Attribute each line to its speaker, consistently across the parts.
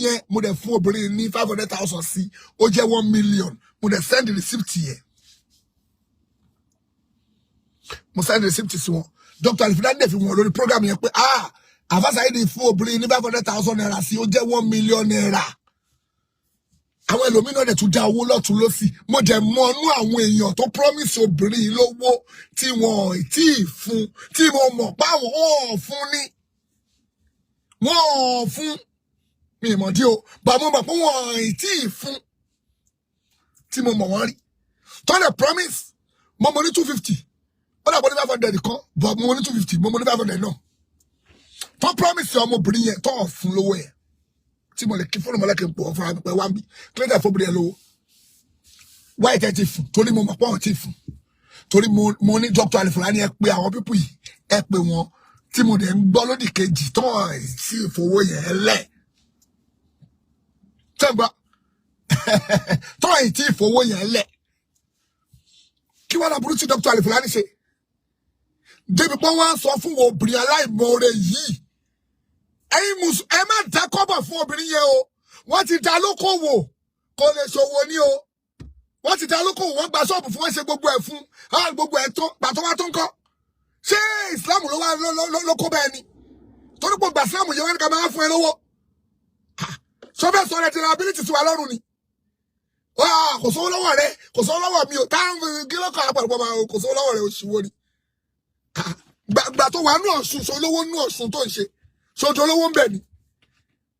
Speaker 1: yẹn, mo dẹ̀ fún obìnrin ní 500,000 sí, ó jẹ́ 1 million. Mo dẹ̀ send receipt yẹn, mo send receipt sí wọn. Dr. Alifulani dẹ̀ fi wọn lórí program yẹn pé, ah, Alfa Saheed fún obìnrin ní ₦500,000 sí, ó jẹ́ ₦1 million. Àwọn ẹlòmíràn dẹ̀ tún dá owó lọ́tún lọ́sì. Mo dẹ̀ mọ inú àwọn èèyàn tó promise obìnrin yìí lówó tí wọn ò tí ì fún, tí mo mọ̀ pé àwọn ò fún ní, wọn ò fún mi ìmọ̀ dí o, bá mo mọ̀ pé wọn ò tí ì fún, tí mo mọ̀ wọ́n rí tó dẹ̀ promise. Mo mọ̀ ní 250, ó dàbọ̀ ní 500 kan, but mo mọ̀ ní 250, mo mọ̀ ní 500 náà tó promise ọmọbìnrin yẹn tó fún lówó yẹn, tí mo lè kí fóònù mọ́lẹ́kì ń pò wọ́n fúnra mi pé wá ń bí kílódé fóbìnrin yẹn lówó wáyé tẹ́ ti fún, torí mo mọ̀ pé wọ́n ti fún, torí mo ní Dr. Alifulani, ẹ pé àwọn people yìí, ẹ pé wọn, tí mo dẹ̀ ń gbọ́ lódì kejì tó hàn sí ìfowó yẹn lẹ̀ tẹ́ ń gbọ́ tó hàn tí ìfowó yẹn lẹ̀. Kí wọ́n láburú tí Dr. Alifulani ṣe débi pé wọ́n á sọ fún obìnrin aláìmoore yìí? Ẹ̀yin mùsùlùmí, ẹ má dá kọ́bọ̀ fún obìnrin yẹn o. Wọ́n ti dá lókòwò, kò lè ṣòwò ní o. Wọ́n ti dá lókòwò, wọ́n gba ṣọ́ọ̀bù fún, wọn ṣe gbogbo ẹ̀ fún, gbogbo ẹ̀ tán. Gbàtọ́ wá tó ń kọ́, ṣé Ìsìlámù ló wá ló kó bẹ́ẹ̀ ni? Torí pé gbà Ìsìlámù yẹn, wọ́n ní ká máa fún ẹ lówó. Sọ́fẹ̀ sọ̀rọ̀ ẹ̀ ti liability sí wa lọ́rùn ni. Kò sówó lọ́wọ́ rẹ, kò sówó lọ́wọ́ mi o. Táwọn kí ló kọ́ àpàlùpọ̀ máa kò sówó lọ́wọ́ rẹ, oṣù wo ni gbà tó wà nú Ọ̀ṣun? Sọ olówó nú Ọ̀ṣun tó ń ṣe sojú olówó ń bẹ̀ ni,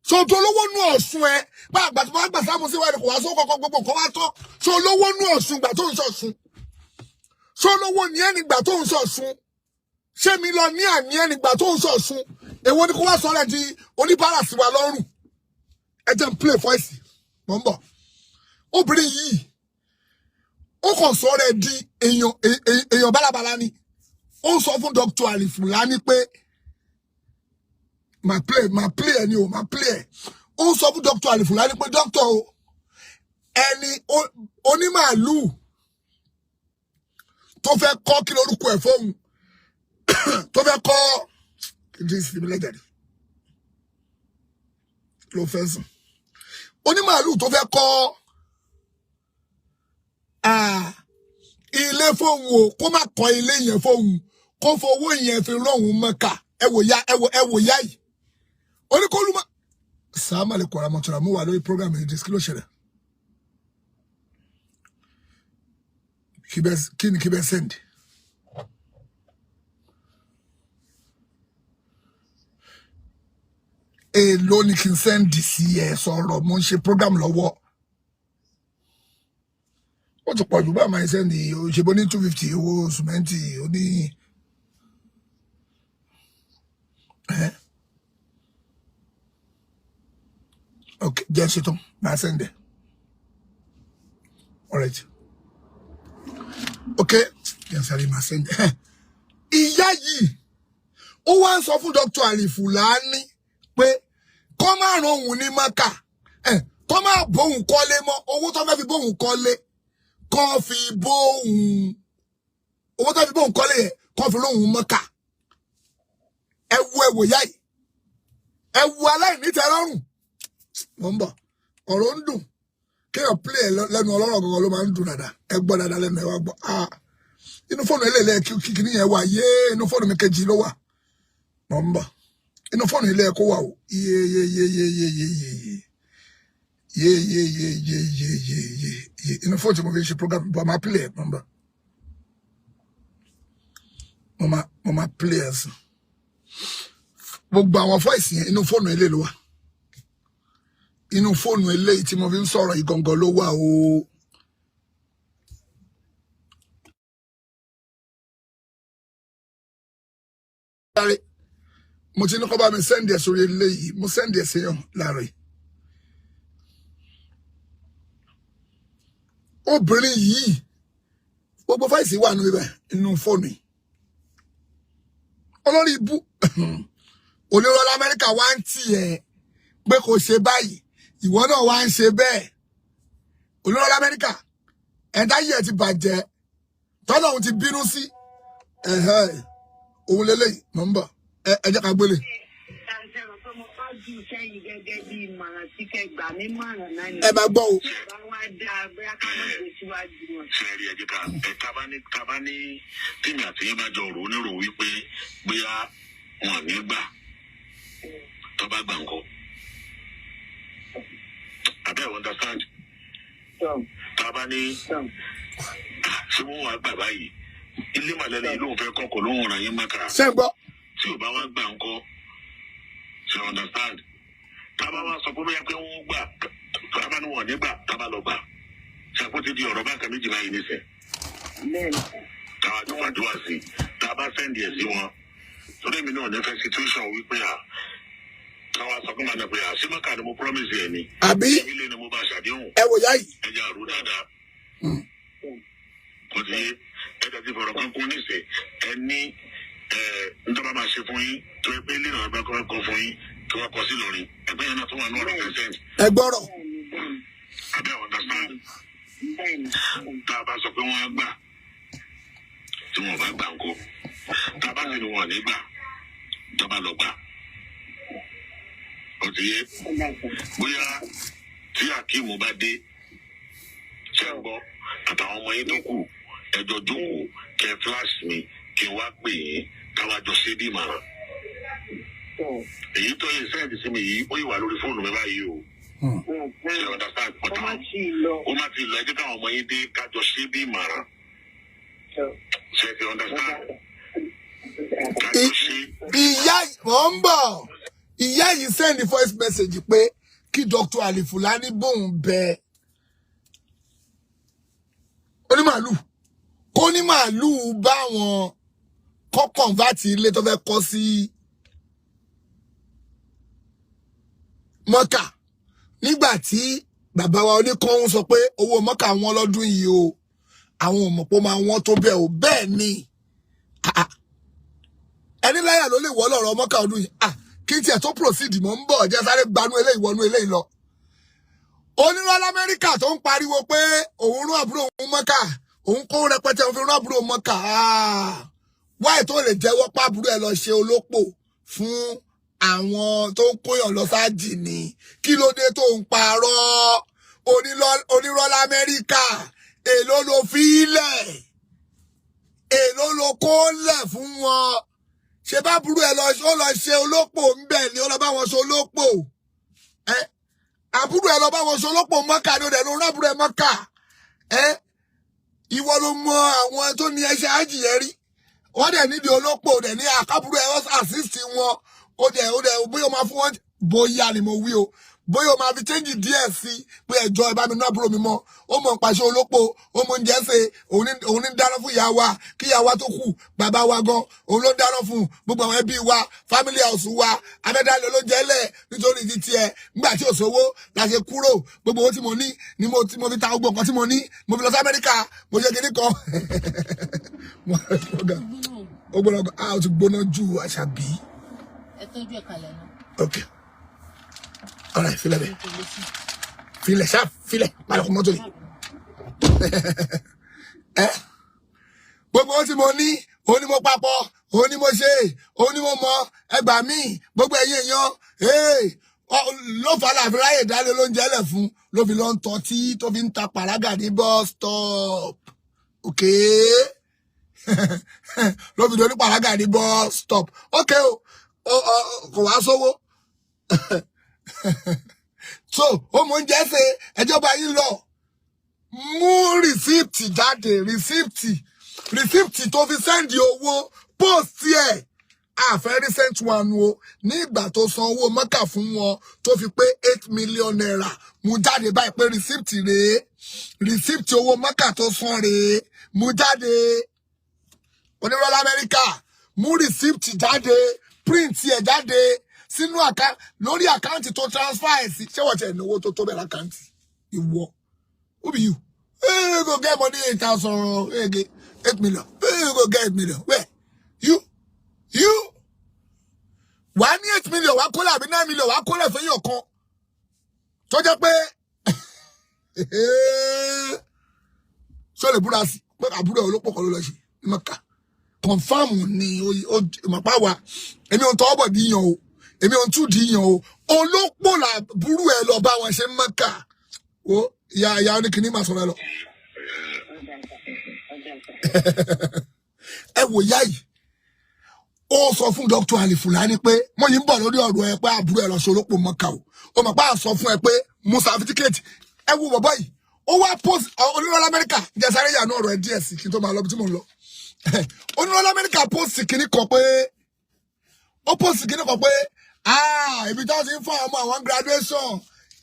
Speaker 1: sojú olówó nú Ọ̀ṣun ẹ bá àgbà tó bá gbà sáàmù sí wa ni, kò wá sówó kọ̀ọ̀kan, gbogbo nǹkan wá tán. So olówó nú Ọ̀ṣun gbà tó ń ṣọ̀ṣun? So olówó ní ẹni gbà tó ń ṣọ̀ṣun? Ṣé mi lọ ní àní ẹni gbà tó ń ṣọ̀ṣun? Èwo ni kó wá sọ̀rọ̀ di oníbàárà sí wa lọ́rùn? Ẹ jẹ́ n play voice, mọ̀ ń bọ̀. Obìnrin yìí, ó kàn sọ̀rọ̀ ẹ̀ di èèyàn èèyàn bálabàla ni. Ó ń sọ fún Dr. Alifulani pé máa play, máa play ẹ ni o, máa play ẹ. Ó ń sọ fún Dr. Alifulani pé, doctor o, ẹni onímàálùú tó fẹ́ kọ́, kí lórúkọ ẹ̀ fóun, tó fẹ́ kọ́ kí n fi mi lẹ́jàre ló fẹ́ sùn, onímàálùú tó fẹ́ kọ́ ilé fóun o, kó má kọ́ ilé yẹn fóun, kó fowó yẹn fi rán òun Mẹ́kà. Ẹ wò ya, ẹ wò, ẹ wò ya yìí, oníkólúmọ sàmàlẹ kọ̀ọ̀rọ̀ mo wà lórí program yìí. Kí ló ṣẹlẹ̀? Kí ni kí bẹ́ send? Èló ni kí n send sí ẹ? Sọ̀rọ̀, mo ń ṣe program lọ́wọ́. Ó ti pọ̀ jù bá máa send. Òṣèbó ní 250, owó sùmẹ́ǹtì ó ní. Ok, jẹ́ ṣetán, máa send ẹ̀. Alright, ok, jẹ́ sáré máa send ẹ̀. Ìyá yìí, ó wá ń sọ fún Dr. Alifulani pé kọ́ máa ràn òun ní Maka, kọ́ máa bóun kọ́lé mọ́. Owó tó fẹ́ fi bóun kọ́lé, kọ́ fi bóun, owó tó fi bóun kọ́lé yẹn, kọ́ fi lóun Maka. Ẹ wo, ẹ wò yá yìí, ẹ wo aláìnítẹ́lọ́rùn. Mò ń bọ̀, ọ̀rọ̀ ń dùn kéèyàn play ẹ lẹ́nu ọlọ́rọ̀ gangan ló máa ń dùn dáadáa. Ẹ gbọ́ dáadáa lẹ́nu ẹ wá gbọ́. Ah, inú fóònù eléyìí kíkiri yẹn wà yé, inú fóònù mi kejì ló wà. Mò ń bọ̀, inú fóònù ilé ẹ kó wà o. Yé yé yé yé yé yé yé yé yé yé yé yé yé yé yé, inú fóònù tí mo fi ṣe program bọ̀, máa play ẹ. Mò ń bọ̀, mo máa play ẹ sùn. Gbogbo àwọn voice yẹn, inú fóònù eléyìí ló wà. Inú fóònù eléyìí tí mo fi ń sọ̀rọ̀ ìgangan ló wà o. Mo ti ní kọ́ bá mi send ẹ̀ sórí eléyìí, mo send ẹ̀ séyàn láàárọ̀ yìí. Obìnrin yìí, gbogbo voice wà nínú ibẹ̀, inú fóònù yìí. Olórí ibú onírọ̀lá Amẹ́ríkà wá ń tì ẹ́ pé kò ṣe báyìí, ìwọ náà wá ń ṣe bẹ́ẹ̀. Onírọ̀lá Amẹ́ríkà, ẹ̀dá yìí ẹ̀ ti bàjẹ́, tọ́lá òun ti bínú sí òun lélẹ́yìí. Mọ̀ ń bọ̀, ẹ jẹ́ ká gbélé.
Speaker 2: jù sẹ́yìn gẹ́gẹ́ bí ìmọ̀ràn tí kẹ́ gbà mí mọ̀ràn náà ni.
Speaker 1: Ẹ máa gbọ́ o.
Speaker 2: Bá wá dáa, bóyá ká má gbé síwájú wọn.
Speaker 3: Ṣe rí, ẹ jẹ́ ká ẹ tábà ní tèmi àti yín bá jọ rò ó nírò wípé bóyá wọn ò ní gbà, tó bá gbà ńkọ́? Àbẹ́ ẹ̀ understand?
Speaker 2: Tọ́.
Speaker 3: Tábà ní
Speaker 2: Tọ́.
Speaker 3: ṣé wọn wàá gbà báyìí, ilé màlẹ́ni yìí lóun fẹ́ kọ́kọ́ lóun ràn yín mọ́ka.
Speaker 1: Ṣé ń gbọ́?
Speaker 3: Tí ò bá wá gbà ńkọ́? Ṣe understand? Tábà wá sọ pé bóyá pé wọ́n gbà, tábà ní wọn ò ní gbà, tábà lọ gbà, ṣàkóso ti di ọ̀rọ̀ bákan méjì báyìí nísẹ̀.
Speaker 2: Bẹ́ẹ̀ni.
Speaker 3: Káwá tó fàdúrà sí i, tá a bá send ẹ̀ sí wọn, torí èmi náà ní fẹ́ situation wípé à káwá sọ fún màdà pé à sí mọ́kà ni mo promise ẹ̀ ni.
Speaker 1: Àbí?
Speaker 3: Ilé ni mo bá ṣàdéhùn.
Speaker 1: Ẹ wò yá yìí.
Speaker 3: Ẹ jẹ́ àrò dáadáa. Kò sí ẹ tẹ̀sí fọ̀rọ̀ kan kún níṣẹ́ ẹ ní ẹ ntọ́ bá máa ṣe fún yín, tó yẹ pé ilé náà bá kọ́ kọ́ fún yín kí wọ́n kọ́ sí lórí ẹgbẹ́ yẹn náà tó wà ní ọ̀rọ̀ consent.
Speaker 1: Ẹ gbọ́rọ̀.
Speaker 2: Bẹ́ẹ̀ni, bẹ́ẹ̀ni.
Speaker 3: Àbẹ́ understand?
Speaker 2: Bẹ́ẹ̀ni.
Speaker 3: Tá a bá sọ pé wọ́n á gbà, tí wọ́n bá gbà ńkọ́? Tá a bá sì ní wọn ò ní gbà, tó bá lọ gbà, ó ti yé.
Speaker 2: Ó dàgbà.
Speaker 3: Bóyá tí Akeem bá dé, ṣe ń gbọ́, àtàwọn ọmọ yín tó kù, ẹjọ́ jókòó, kẹ flash mi kí n wá pè yín, káwá jọ ṣe bí ìmọ̀ràn.
Speaker 2: Tọ́.
Speaker 3: Èyí tó yẹ send sí mi yìí, ó yìí wà lórí fóònù mi báyìí o. Ṣe understand?
Speaker 2: Ó má tí ì lọ.
Speaker 3: Ó má ti lọ. Ẹ jẹ́ káwọn ọmọ yín dé, kájọ ṣe bí ìmọ̀ràn.
Speaker 2: Tọ́.
Speaker 3: Ṣe ti understand? Kájọ ṣe.
Speaker 1: Ìyá mọ̀ ń bọ̀. Ìyá yìí send voice message pé kí Dr. Alifulani bóun bẹ onímàálù, kó ní màálù bá wọn kọ́ convert ilé tó fẹ́ kọ́ sí Mọ́kà, nígbà tí bàbá wa oníkọ́hún sọ pé owó Mọ́kà wọn lọ́dún yìí o, àwọn ò mọ̀ pé ó máa wọ́n tó bẹ́ẹ̀ o. Bẹ́ẹ̀ ni. Ah, ah. Ẹni láyà ló lè wọ́ lọ́rọ̀ Mọ́kà ọdún yìí. Ah, kí n tiẹ̀ tó proceed, mọ́ ń bọ̀, jẹ́ sáré gbanú eléyìí wọnú eléyìí lọ. Onírọ́ lamẹ́ríkà tó ń pariwo pé òun rún àbúrò òun Mọ́kà, òun kó rẹpẹtẹ, òun fi rún àbúrò Mọ́kà. Wáyé tó lè jẹ́wọ́ pàbúrò ẹ̀ lọ ṣe olópò fún àwọn tó ń kóyàn lọ sáàjì ni? Kí ló dé tó ń parọ́? Onírọ́ lamẹ́ríkà, èló ló fi lẹ̀? Èló ló kó lẹ̀ fún wọn? Ṣe bá burú ẹ lọ, ó lọ ṣe olópò ńbẹ ni, ó lọ bá wọn ṣe olópò ẹ. Àbúrò ẹ lọ bá wọn ṣe olópò Mọ́kà ni, ó dẹ̀ ló rán àbúrò ẹ Mọ́kà ẹ. Ìwọ ló mọ àwọn tó ní ẹṣẹ àjìyẹ rí. Wọ́n dẹ̀ nídìí olópò, dẹ̀ ní àkábúrò ẹ assist wọn. Ó dẹ̀ bóyá o máa fún wọn, bóyá ni mo wí o, bóyá o máa fi change díẹ̀ sí pé ẹjọ́ ẹ bá mi ná àbúrò mi mọ́, ó mọ̀ pàṣẹ olópò, ó mọ oúnjẹ ṣe, òun ní dáná fún ìyá wa kí ìyá wa tó kù, bàbá wa gan òun ló dáná fún gbogbo àwọn ẹbí wa, family house wa, abẹ́dálẹ̀ ló jẹ́ lẹ̀ nítorí ti tiẹ̀. Nígbà tí ò sówó la ṣe kúrò. Gbogbo owó tí mo ní ni mo fi ta gbogbo nǹkan tí mo ní, mo fi lọ sí Amẹ́ríkà, mo ṣe kinní kan. Ó gbóná, ah, ó ti gbóná ju àṣàbí.
Speaker 4: Ẹ tọ́jú ẹ̀ kalẹ̀ náà.
Speaker 1: Ok, alright, filẹ̀ bẹ́ẹ̀.
Speaker 4: Kò lè sí.
Speaker 1: Filẹ̀ ṣá, filẹ̀ palẹ̀kùn mọ́tò yìí. Ẹ gbogbo ohun tí mo ní, òun ni mo papọ̀, òun ni mo ṣe, òun ni mo mọ ẹgbà míì. Gbogbo ẹ̀yin èèyàn ee, ló fà á láàfin ráyè dálé lóúnjẹ lẹ̀ fún, ló fi lọ ń tọ́ tí tó fi ń ta pàrágà ní bus stop. Ok, ló fi doní pàrágà ní bus stop. Ok o, kò wá sówó. So ó mọ oúnjẹ ṣe, ẹjọ́ bá yín lọ mú receipt jáde, receipt tó fi send owó, post ẹ̀. Àfẹ́ recent one o, ní ìgbà tó san owó mọ́kà fún wọn tó fi pé ₦8 million, mú jáde báyìí pé receipt rèé, receipt owó mọ́kà tó san rèé, mú jáde. Onírọ́lá Amẹ́ríkà, mú receipt jáde, print ẹ̀ jáde sínú àká lórí account tó transfer ẹ̀ sí. Ṣé wọ́n ti ẹ̀ náwó tó tó bẹ́ẹ̀ l'account? Ìwọ, who be you? Hey, you go get money 8,000, 8 million. Hey, you go get 8 million. Where? You wàá ní 8 million, wàá kólẹ̀, àbí 9 million wàá kólẹ̀ fún yàn kan tó jẹ́ pé ṣó lè búra sí pé àbúrò ẹ̀ olópò kan ló lọ ṣe ní Mọ́kà? Confirm ni. Ó mọ̀pá wa, èmi ò ń tọwọ́ bọ̀ díyàn o, èmi ò ń tú díyàn o. Olópò làbúrú ẹ lọ bá wọn ṣe ń Mọ́kà. Wo ìyá ìyá oníkìní máa sọ̀rọ̀ ẹ lọ.
Speaker 2: Ọjà sà.
Speaker 1: Ẹ wò ìyá yìí, ó sọ fún Dr. Ali Fulani pé mo yìí ń bọ̀ lórí ọ̀rọ̀ ẹ pé àbúrò ẹ lọ ṣe olópò Mọ́kà o. Ó mọ̀ pé à sọ fún ẹ pé mú certificate. Ẹ wo bàbá yìí, ó wá post onírọ̀lá Amẹ́ríkà. Jẹ́ sáré yànnú ọ̀rọ̀ ẹ díẹ̀ sí kí n tó máa lọ bí tí mò ń lọ. Onírọ̀lá Amẹ́ríkà post kìíní kan pé ó post kìíní kan pé, ah, ibi tí wọ́n ti ń fún àwọn ọmọ àwọn graduation,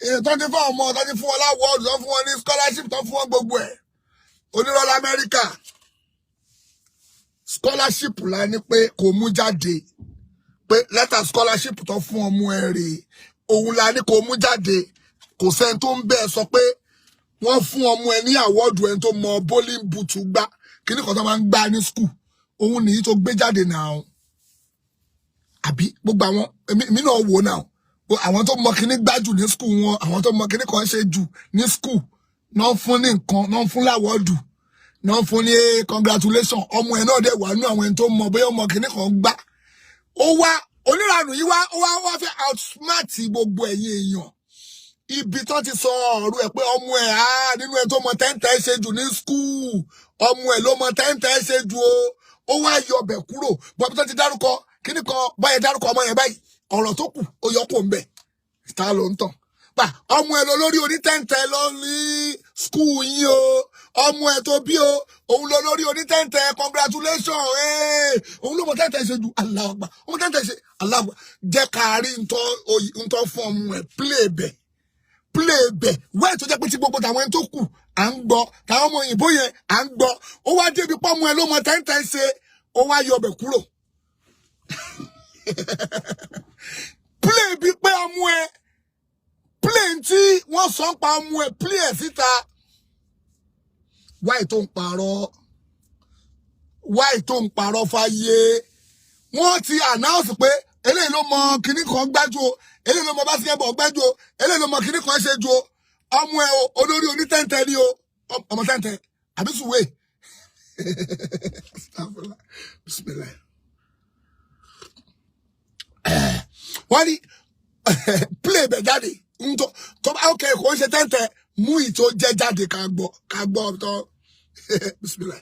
Speaker 1: èyí tó ti fún àwọn ọmọ, tó ti fún wọn l'award, tó fún wọn ní scholarship, tó fún wọn gbogbo ẹ̀. Onírọ̀lá Amẹ́ríkà, scholarship la ní pé kò mú jáde, pé lẹ́tà scholarship tó fún ọmọ ẹ rèé, òun la ní kò mú jáde. Kò sẹ́ni tó ń bẹ́ẹ̀ sọ pé wọ́n fún ọmọ ẹ ní award ẹni tó mọ bowling boot gbá, kíní kan tó máa ń gbá ní school, òun nìyí tó gbé jáde náà. Àbí gbogbo àwọn èmi náà wò náà, àwọn tó mọ kíní gbá jù ní school wọn, àwọn tó mọ kíní kan ṣe jù ní school náà fún ní nǹkan, náà fún l'award, náà fún ní congratulation. Ọmọ ẹ náà dẹ̀ wà nínú àwọn ẹni tó mọ bóyá ọmọ kíní kan gbá. Ó wá oníranù yìí wá, ó wá wá fẹ́ outsmart gbogbo ẹ̀yin èèyàn. Ibi tó ti sọ ọ̀rọ̀ ẹ̀ pé ọmọ ẹ̀ á nínú ẹ̀ tó mọ tẹ́ǹtẹ́ ṣe jù ní school, ọmọ ẹ̀ ló mọ tẹ́ǹtẹ́ ṣe jù o. Ó wá yọ ọbẹ̀ kúrò bọ́bí tó ti dárúkọ kíní kan báyẹn, dárúkọ ọmọ yẹn báyìí, ọ̀rọ̀ tó kù ó yọ kó ń bẹ̀. Ta ló ń tàn pa? Ọmọ ẹ̀ lọ lórí onítẹ̀ǹtẹ̀ lọ ní school yín o. Ọmọ ẹ̀ tó bí o, òun lọ lórí onítẹ̀ǹtẹ̀. Congratulation, òun ló mọ tẹ́ǹtẹ̀ ṣe jù. Allahu Akbar, ọmọ tẹ́ǹtẹ̀ ṣe. Allahu Akbar. Jẹ́ ká rí ntọ́ fún ọmọ ẹ̀. Play bẹ̀, play bẹ̀ wẹ́ẹ̀ tó jẹ́ pé tí gbogbo tàwọn ẹni tó kù à ń gbọ́, tàwọn ọmọ òyìnbó yẹn à ń gbọ́. Ó wá débi pọ́mọ ẹ ló mọ tẹ́ǹtẹ̀ ṣe, ó wá yọ ọbẹ̀ kúrò. Play bí pé ọmọ ẹ, play tí wọ́n sọ ń pa ọmọ ẹ, play ẹ̀ síta. Wáì tó ń parọ́, wáì tó ń parọ́ fáyé. Wọ́n ti announce pé eléyìí ló mọ kinní kan gbájú o, eléyìí ló mọ basketball gbájú o, eléyìí ló mọ kinní kan ṣe ju o. Ọmọ ẹ o, olórí onítẹ̀ǹtẹ̀ ni o, ọmọ tẹ̀ǹtẹ̀ àbí sùwé. Astaghfirullah. Bismillah. Wọ́n ní play bẹ̀ jáde ntọ́ tó bá ok, kò ń ṣe tẹ́ǹtẹ̀, mú ìtò jẹ́ jáde ká gbọ́, ká gbọ́ tọ́. Bismillah.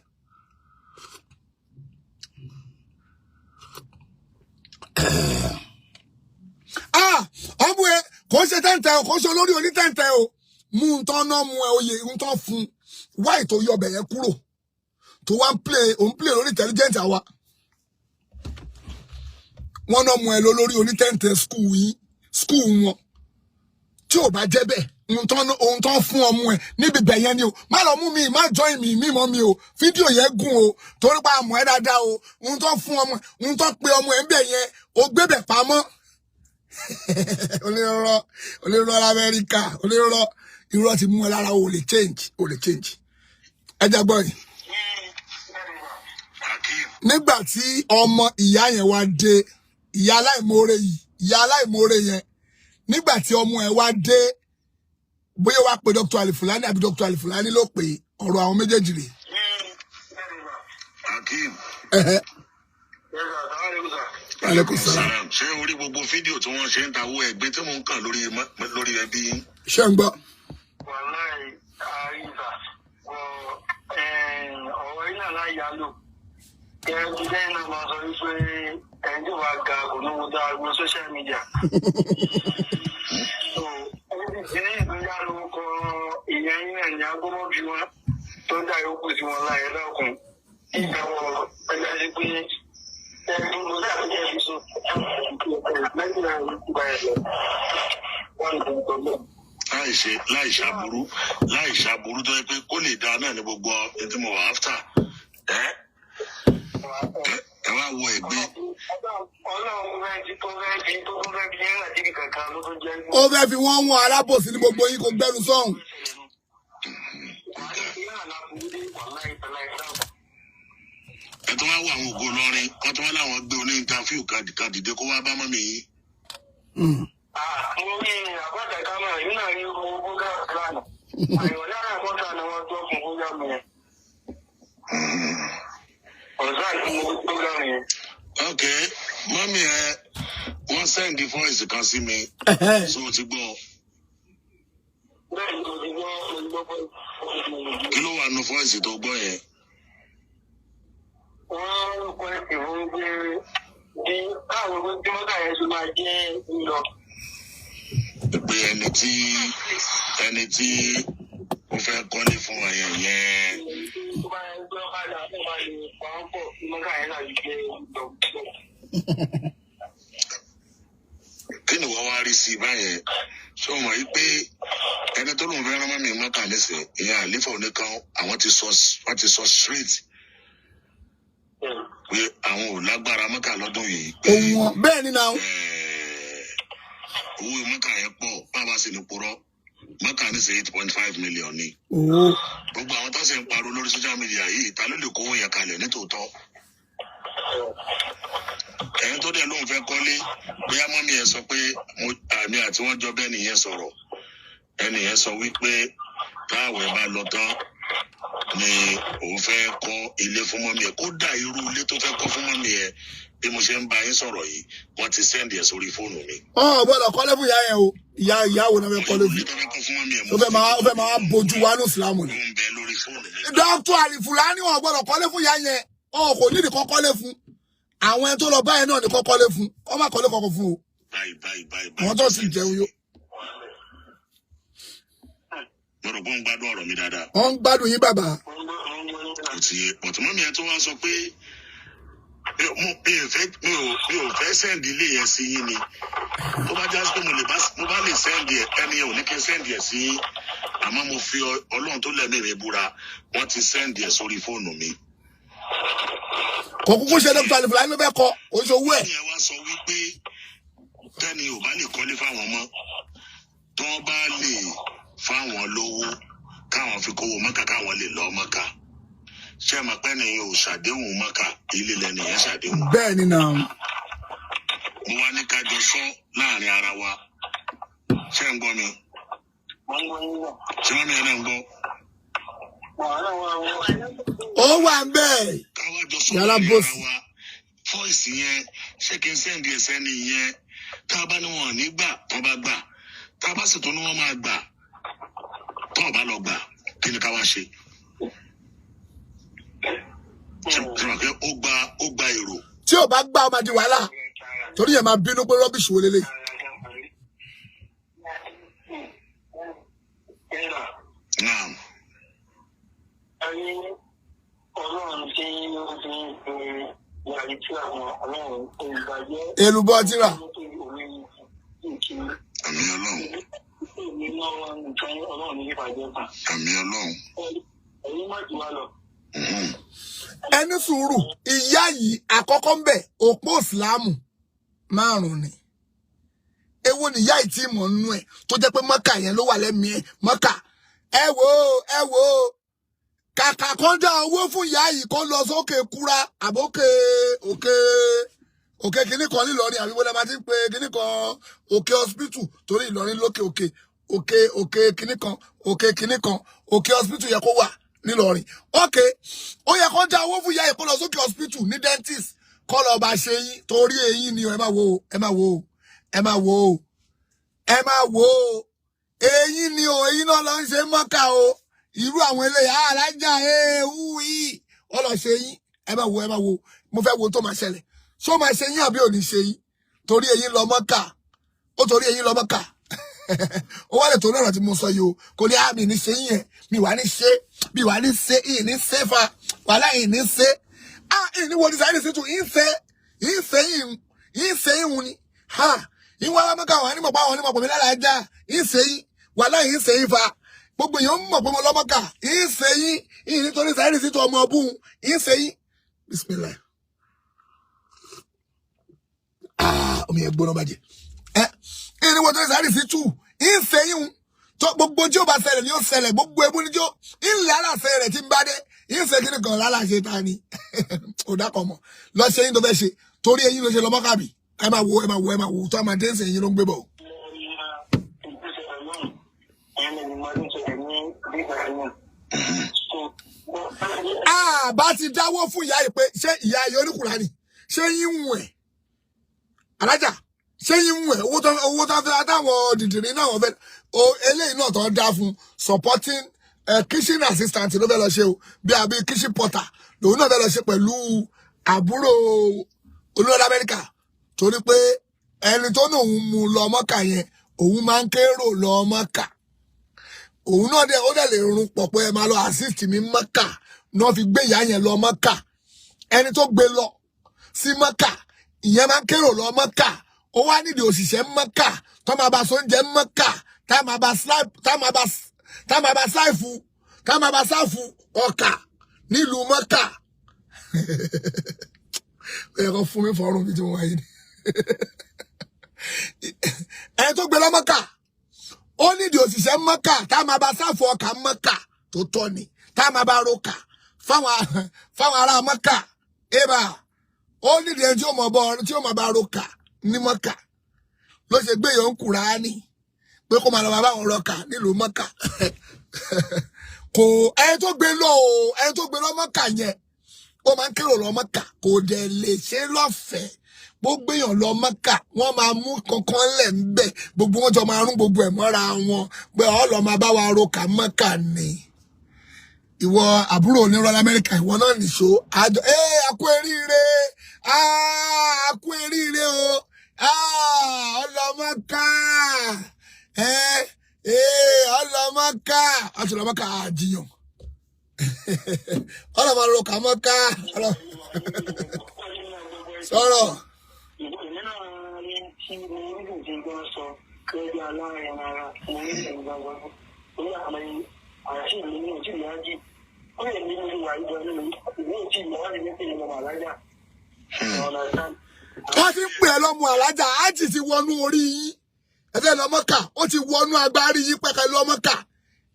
Speaker 1: Ah, ọmọ ẹ kò ń ṣe tẹ́ǹtẹ̀ o, kò ń ṣe olórí onítẹ̀ǹtẹ̀ o. Mú ntọ́ náà mú ẹ oyè ntọ́ fún wá ìtò yọ ọbẹ̀ yẹn kúrò tó wá ń play, òun play lórí intelligent àwa. Wọn náà mú ẹ lọ lórí onítẹ̀ǹtẹ̀ school yín, school wọn. Tí ò bá jẹ́ bẹ́ẹ̀, ohun tó ń fún ọmọ ẹ níbi bẹ̀ yẹn ni o. Má lọ mú mi, má join mi mímọ́ mi o. Fídíò yẹn gùn o, torí pa àmọ́ ẹ dáadáa o. Ohun tó ń fún ọmọ ẹ, ohun tó ń pe ọmọ ẹ ń bẹ̀ yẹn, o gbé bẹ̀ pamọ́. Onírọ́, onírọ́ lamẹ́ríkà, onírọ́, irọ́ ti mú ẹ lára. O lè change, o lè change. Ẹ jẹ́ gbọ́ yìí.
Speaker 3: Akeem.
Speaker 1: Nígbà tí ọmọ ìyá yẹn wá dé, ìyá aláìmoore yìí, ìyá aláìmoore yẹn, nígbà tí ọmọ ẹ wá dé, bóyá wàá pe Dr. Alifulani àbí Dr. Alifulani ló pè é, ọ̀rọ̀ àwọn méjèèjì rèé.
Speaker 3: Akeem.
Speaker 1: Ẹhẹ́. Aleykum salam.
Speaker 3: Salam. Ṣé orí gbogbo fídíò tí wọ́n ṣe ń ta owó ẹgbẹ́ tí mò ń kàn lórí lórí ẹbí yín?
Speaker 1: Ṣé ń gbọ́?
Speaker 5: Wàláì àríwá wọ ọ̀rọ̀ iná láyà lò kẹ́hìn lẹ́yìn náà máa sọ wípé ẹni tó bá ga kò ní wo dáa gbogbo social media. So ẹni tí ìgbéga ló kọ ìyẹn yín náà ní agbọ́mọ́ bí wọn tó ń dà yòókù sí wọn láyé lọ́kùn ìgbà wọn ẹgbẹ́ sí pé ẹni tó lọ sí àtúnṣe fi so lẹ́yìn náà gba ẹ̀ lọ wọ́n ní kò tó lọ.
Speaker 3: Láì ṣe, láì ṣàbúrú, láì ṣàbúrú, tó yẹ pé kó lè dáa náà ní gbogbo ẹni tí mo wà áfítà ẹ ẹ wá wọ ẹgbẹ́.
Speaker 5: Ọlọ́run fẹ́ ti tó fẹ́ ti tó tó fẹ́ fi yẹn àti kankan ló tún jẹ́.
Speaker 1: Ó fẹ́ fi wọ́n wọn alábòsí ní gbogbo yín, kò gbẹnu sọ́hùn.
Speaker 3: Ẹ tó wá wọ àwọn ògo lọrin wọn tó wá láwọn gbé oní interview kan dìde kó wá bá mọ́mí yín.
Speaker 5: Mo rí àbájá kámẹ́rà yìí náà, rí owó bógá lánàá, àyẹ̀wò lára àkọ́tà ni wọ́n gbọ́ fún bógá mi yẹn. Ọ̀sán àti mo bógá mi yẹn.
Speaker 3: Ok, mọ́mí ẹ wọ́n send Send voice kan sí mi.
Speaker 1: Ẹ̀hẹ́n.
Speaker 3: So o ti gbọ́?
Speaker 5: Bẹ́ẹ̀ ni, mo ti gbọ́, mo ti gbọ́ pé
Speaker 3: Kí ló wà nù voice tó gbọ́ yẹn?
Speaker 5: Wọ́n ń kọ́ ẹ̀sìn fún pé bí káwọn pé tí mọ́tà yẹn ṣe máa jẹ́ lílọ.
Speaker 3: Pé ẹni tí ó fẹ́ kọ́lé fún wa yẹn yẹn.
Speaker 5: Tó bá yẹn gbé ọ̀kadà, tó bá lè pa ọ́ pọ̀ tí mọ́tà yẹn náà jẹ́ lílọ.
Speaker 3: Kí ni wọ́n wá rí sí i báyẹn? Ṣé o mọ̀ yí pé ẹni tó lóun fẹ́ rán mọ́mí mọ́kà nísìn, ìyẹn àlífà oníkan, àwọn ti sọ, wọ́n ti sọ straight pé àwọn ò lágbára mọ́kà lọ́dún yìí, pé
Speaker 1: Ohun wọn bẹ́ẹ̀ ni náà.
Speaker 3: Owó mọ́kà yẹn pọ̀. Bàbá sì ní purọ́, mọ́kà ní sí 8.5 million ni.
Speaker 1: Owó.
Speaker 3: Gbogbo àwọn tó sì ń pariwo lórí social media yìí, ta ló lè kówó yẹn kalẹ̀ nítòótọ́? Ẹni tó dẹ̀ lóun fẹ́ kọ́lé, bóyá mọ́mí ẹ̀ sọ pé àmì àti wọ́n jọ bẹ́ẹ̀ nìyẹn sọ̀rọ̀, ẹni yẹn sọ wípé táwẹ̀ bá lọ tán ni òun fẹ́ kọ́ ilé fún mọ́mí ẹ̀. Kódà irú ilé tó fẹ́ kọ́ fún mọ́mí ẹ̀, bí mo ṣe ń bá yín sọ̀rọ̀ yìí, wọ́n ti send ẹ̀ sórí fóònù mi.
Speaker 1: Ọ̀ gbọ́dọ̀ kọ́lé fún ìyá yẹn o. Ìyá wo náà fẹ́ kọ́lé
Speaker 3: Irú ilé
Speaker 1: fún?
Speaker 3: tó fẹ́ kọ́ fún mọ́mí ẹ̀,
Speaker 1: Ó fẹ́ máa bójú wa ní ìsìlámù ni.
Speaker 3: ó ń bẹ lórí fóònù mi.
Speaker 1: Dr. Alifulani, wọn gbọ́dọ̀ kọ́lé fún ìyá yẹn. Ọ̀ kò nídìí kọ́ kọ́lé fún. Àwọn ẹni tó lọ báyẹn náà ní kọ́ kọ́lé fún. Kọ́ má kọ́lé kọ́kọ́ fún o.
Speaker 3: Báyìí báyìí báyìí.
Speaker 1: Àwọn tó sì jẹun yó.
Speaker 3: Mo rò pé ó ń gbádùn ọ̀rọ̀ mi dáadáa.
Speaker 1: Wọ́n ń gbádùn yín, bàbá.
Speaker 3: Kò ti yé but mọ́mí ẹ̀ tó wá sọ pé mi ò fẹ́ send ilé yẹn sí yín ni. Tó bá já sí pé mo bá lè send ẹ̀, ẹni yẹn ò ní kí n send ẹ̀ sí yín, àmọ́ mo fi Ọlọ́run tó lẹ́mìí mi búra, wọ́n ti send ẹ̀ sórí fóònù mi.
Speaker 1: Kò kúkú ṣe Dr. Alifulani ló fẹ́ kọ́ oṣù owó ẹ̀.
Speaker 3: Ẹni yẹn wá sọ wípé tẹ́ni ò bá lè kọ́lé fáwọn ọmọ, tó bá lè fáwọn lówó káwọn fi kówó mọ́kà, káwọn lè lọ mọ́kà. Ṣé ẹ mọ̀ pé ẹni yẹn ò ṣàdéhùn mọ́kà, ilé lẹ́ni yẹn ṣàdéhùn?
Speaker 1: Bẹ́ẹ̀ ni náà.
Speaker 3: Mo wá ní ká jọ sọ láàrin ara wa. Ṣé ń gbọ́ mi?
Speaker 5: Wọ́n ń gbọ́ yín náà.
Speaker 3: Ṣé wọ́n mi yẹn náà ń gbọ́?
Speaker 5: Wàhálà wà wọ́n.
Speaker 1: Ó wà ń bẹ́ẹ̀.
Speaker 3: Káwá jọ sọ
Speaker 1: Yàrá
Speaker 3: láàrin
Speaker 1: bọ́sì.
Speaker 3: ara wa. Voice yẹn, ṣé kí n send ẹ̀ sẹ́ni yẹn? Tá a bá ní wọn ò ní gbà, tó bá gbà, tá a bá sì tún ní wọn máa gbà, tó o bá lọ gbà, kí ni ká wá ṣe? Ṣe mọ̀ pé ó gba èrò?
Speaker 1: Tí ò bá gbà, ó máa di wàhálà, torí yẹn máa bínú pé rubbish wo lélẹ̀.
Speaker 3: Náà.
Speaker 5: Ayé Ọlọ́run tí ó ti ń pe yàrá tí àwọn Ọlọ́run olùbàjẹ́
Speaker 1: Èlùbọ́ tíra.
Speaker 3: Àmì Ọlọ́run.
Speaker 5: Nínú nǹkan Ọlọ́run ní ìbàjẹ́ kan.
Speaker 3: Àmì Ọlọ́run.
Speaker 5: Ẹ̀yin má jù wá lọ.
Speaker 1: Ẹni sùúrù, ìyá yìí àkọ́kọ́ ń bẹ̀, òpó ìsìlámù márùn-ún ni. Èwo ni ìyá yìí tí mọ̀ nínú ẹ̀ tó jẹ́ pé mọ́kà yẹn ló wà lẹ́mìí ẹ̀? Mọ́kà, ẹ wò ó, ẹ wò ó. Kàkà kan dá owó fún ìyá yìí kó lọ sókè kúra àbókè òkè òkè kìíní kan nílọrin, àbí wọlé máa ti ń pe kìíní kan, òkè hospital, torí Ìlọrin lókè òkè òkè òkè kìíní kan, òkè kìíní kan, òkè hospital yẹ kó wà nílọrin. Òkè ó yẹ kó dá owó fún ìyá yìí kó lọ sókè hospital ní dentist, kó lọ bá ṣe eyín, torí eyín ni. Ẹ máa wo, ẹ máa wo, ẹ máa wo, ẹ máa wo, eyín ni o. Eyín náà lọ ń ṣe mọ́kà o. Irú àwọn eléyà alájà ewu yìí, ó lọ ṣe eyín. Ẹ máa wo, ẹ máa wo. Mo fẹ́ wo tó máa ṣẹlẹ̀. Ṣó máa ṣe eyín àbí ò ní ṣe eyín? Torí eyín lọ mọ́kà, ó torí eyín lọ mọ́kà. Ó wá lè tó lọ́rọ̀ tí mo sọ yìí o. Kò ní àmì ní ṣe yín yẹn, mi wà ní ṣe, mi wà ní ṣe, ìyìn ní ṣe fa wàhálà, ìyìn ní ṣe, ah, ìyìn ní wo ní sáyẹ́nsì tún ìyìn ṣe, ìyìn ṣe, ìyìn ìyìn ṣe, ìhun ni ha ìwọ àwọn mọ́kà wà ní mọ̀ pé àwọn onímọ̀ pèmí lára ajá. Ìyìn ṣe yín, wàhálà, ìyìn ṣe yín fa. Gbogbo èèyàn mọ̀ pé mo lọ́mọ́kà. Ìyìn ṣe yín, ìyìn nítorí sáyẹ́nsì tún ọmọ ọbùn ìyìn ṣe yín. Bismillah. Ah, omi yẹn gbóná bàjẹ́. Ẹ ìyìn ní wo torí sáyẹ́nsì tún ìyìn ṣe yín tó. Gbogbo tí ó bá ṣẹlẹ̀ ni ó ṣẹlẹ̀. Gbogbo ebú ni tí ó ńlẹ̀ aláṣẹ rẹ̀ tí ń bá dé. Ìyìn ṣe kíni kan lálàṣẹ ta ni ò dákọ̀ mọ̀ lọ ṣe yín tó fẹ́ ṣe, torí eyín ló ṣe lọ mọ́kàbí. Ẹ máa wo, ẹ máa wo, ẹ máa wo tó a máa dé ń sìn, eyín ló ń gbé bọ̀.
Speaker 5: Ìgbésẹ̀ Ọlọ́run ẹni ni mo ń ṣe ní bíbá náà.
Speaker 1: Àbá ti dáwọ́ fún ìyá yìí pé ṣé ìyá yìí oníkùránì ṣé yín ń wẹ̀ alájà. Ṣé yín mú ẹ owó tó fẹ́ àtàwọn dìdìrín náà wọ́n fẹ́ o? Eléyìí náà tó ń dá fún supporting kitchen assistant ló fẹ́ lọ ṣe o, bí àbí kitchen porter lòun náà fẹ́ lọ ṣe pẹ̀lú àbúrò olórí Amẹ́ríkà, torí pé ẹni tó ní òun mú lọ Mọ́kà yẹn, òun máa ń kérò lọ Mọ́kà. Òun náà dẹ̀ ó dẹ̀ lè rún pọ̀ pé ẹ máa lọ assist mi Mọ́kà náà, fi gbé ìyá yẹn lọ Mọ́kà. Ẹni tó gbé lọ sí Mọ́kà, ìyẹn máa ń kérò lọ Mọ́kà. Ó wá nídìí òṣìṣẹ́ Mọ́kà tó máa bá sóúnjẹ Mọ́kà, tá máa bá sáìfù, tá máa bá sáfù ọkà nílùú Mọ́kà. Ó yẹ kó fún mi fọrùn bí tí mo wáyé ni. Ẹni tó gbé lọ Mọ́kà, ó nídìí òṣìṣẹ́ Mọ́kà tá máa bá sáfù ọkà Mọ́kà tó tọ́ ni, tá máa bá roka fáwọn ará Mọ́kà. Ébà, ó nídìí ẹni tí ó mọ̀ bọ́, tí ó mọ̀ bá roka ní Mọ́kà, ló ṣe gbé yòó ń Kùránì pé kó máa lọ bá àwọn rọkà nílùú Mọ́kà. Kò ẹni tó gbé lọ o, ẹni tó gbé lọ Mọ́kà yẹn, ó máa ń kérò lọ Mọ́kà, kò dẹ̀ lè ṣe lọ́fẹ̀ẹ́. Gbogbo èèyàn lọ Mọ́kà, wọ́n máa mú kankan lẹ̀ ń bẹ̀, gbogbo wọn jọ máa rún gbogbo ẹ̀ mọ́ra wọn pé ọ lọ máa bá wa roka Mọ́kà ni. Ìwọ àbúrò onírọ́ lamẹ́ríkà, ìwọ náà nìṣó àjọ ẹ. Àkú eríire, àkú eríire o, ọlọmọká ẹ ọlọmọká àti ọlọmọká àjìyàn ọlọmọ roka Mọ́kà sọ̀rọ̀.
Speaker 5: Èmi náà rí tí mo rí tí gbọ́ sọ lórí aláàrin ara mo rí ìgbàgbọ́ orí àmọ́ àṣì mi ní òtí ìyájí ó lè ní lórí wà ìjọ nínú ìlú òtí ìyájí ní pé ìlú màlájà ọ̀nà ìsàn.
Speaker 1: Wọ́n ti ń pè ẹ́ lọ́mọ alájà. Ájì ti wọnú orí yín, ẹ fẹ́ lọ Mọ́kà, ó ti wọnú agbárí yín pẹ́kẹ́ lọ Mọ́kà.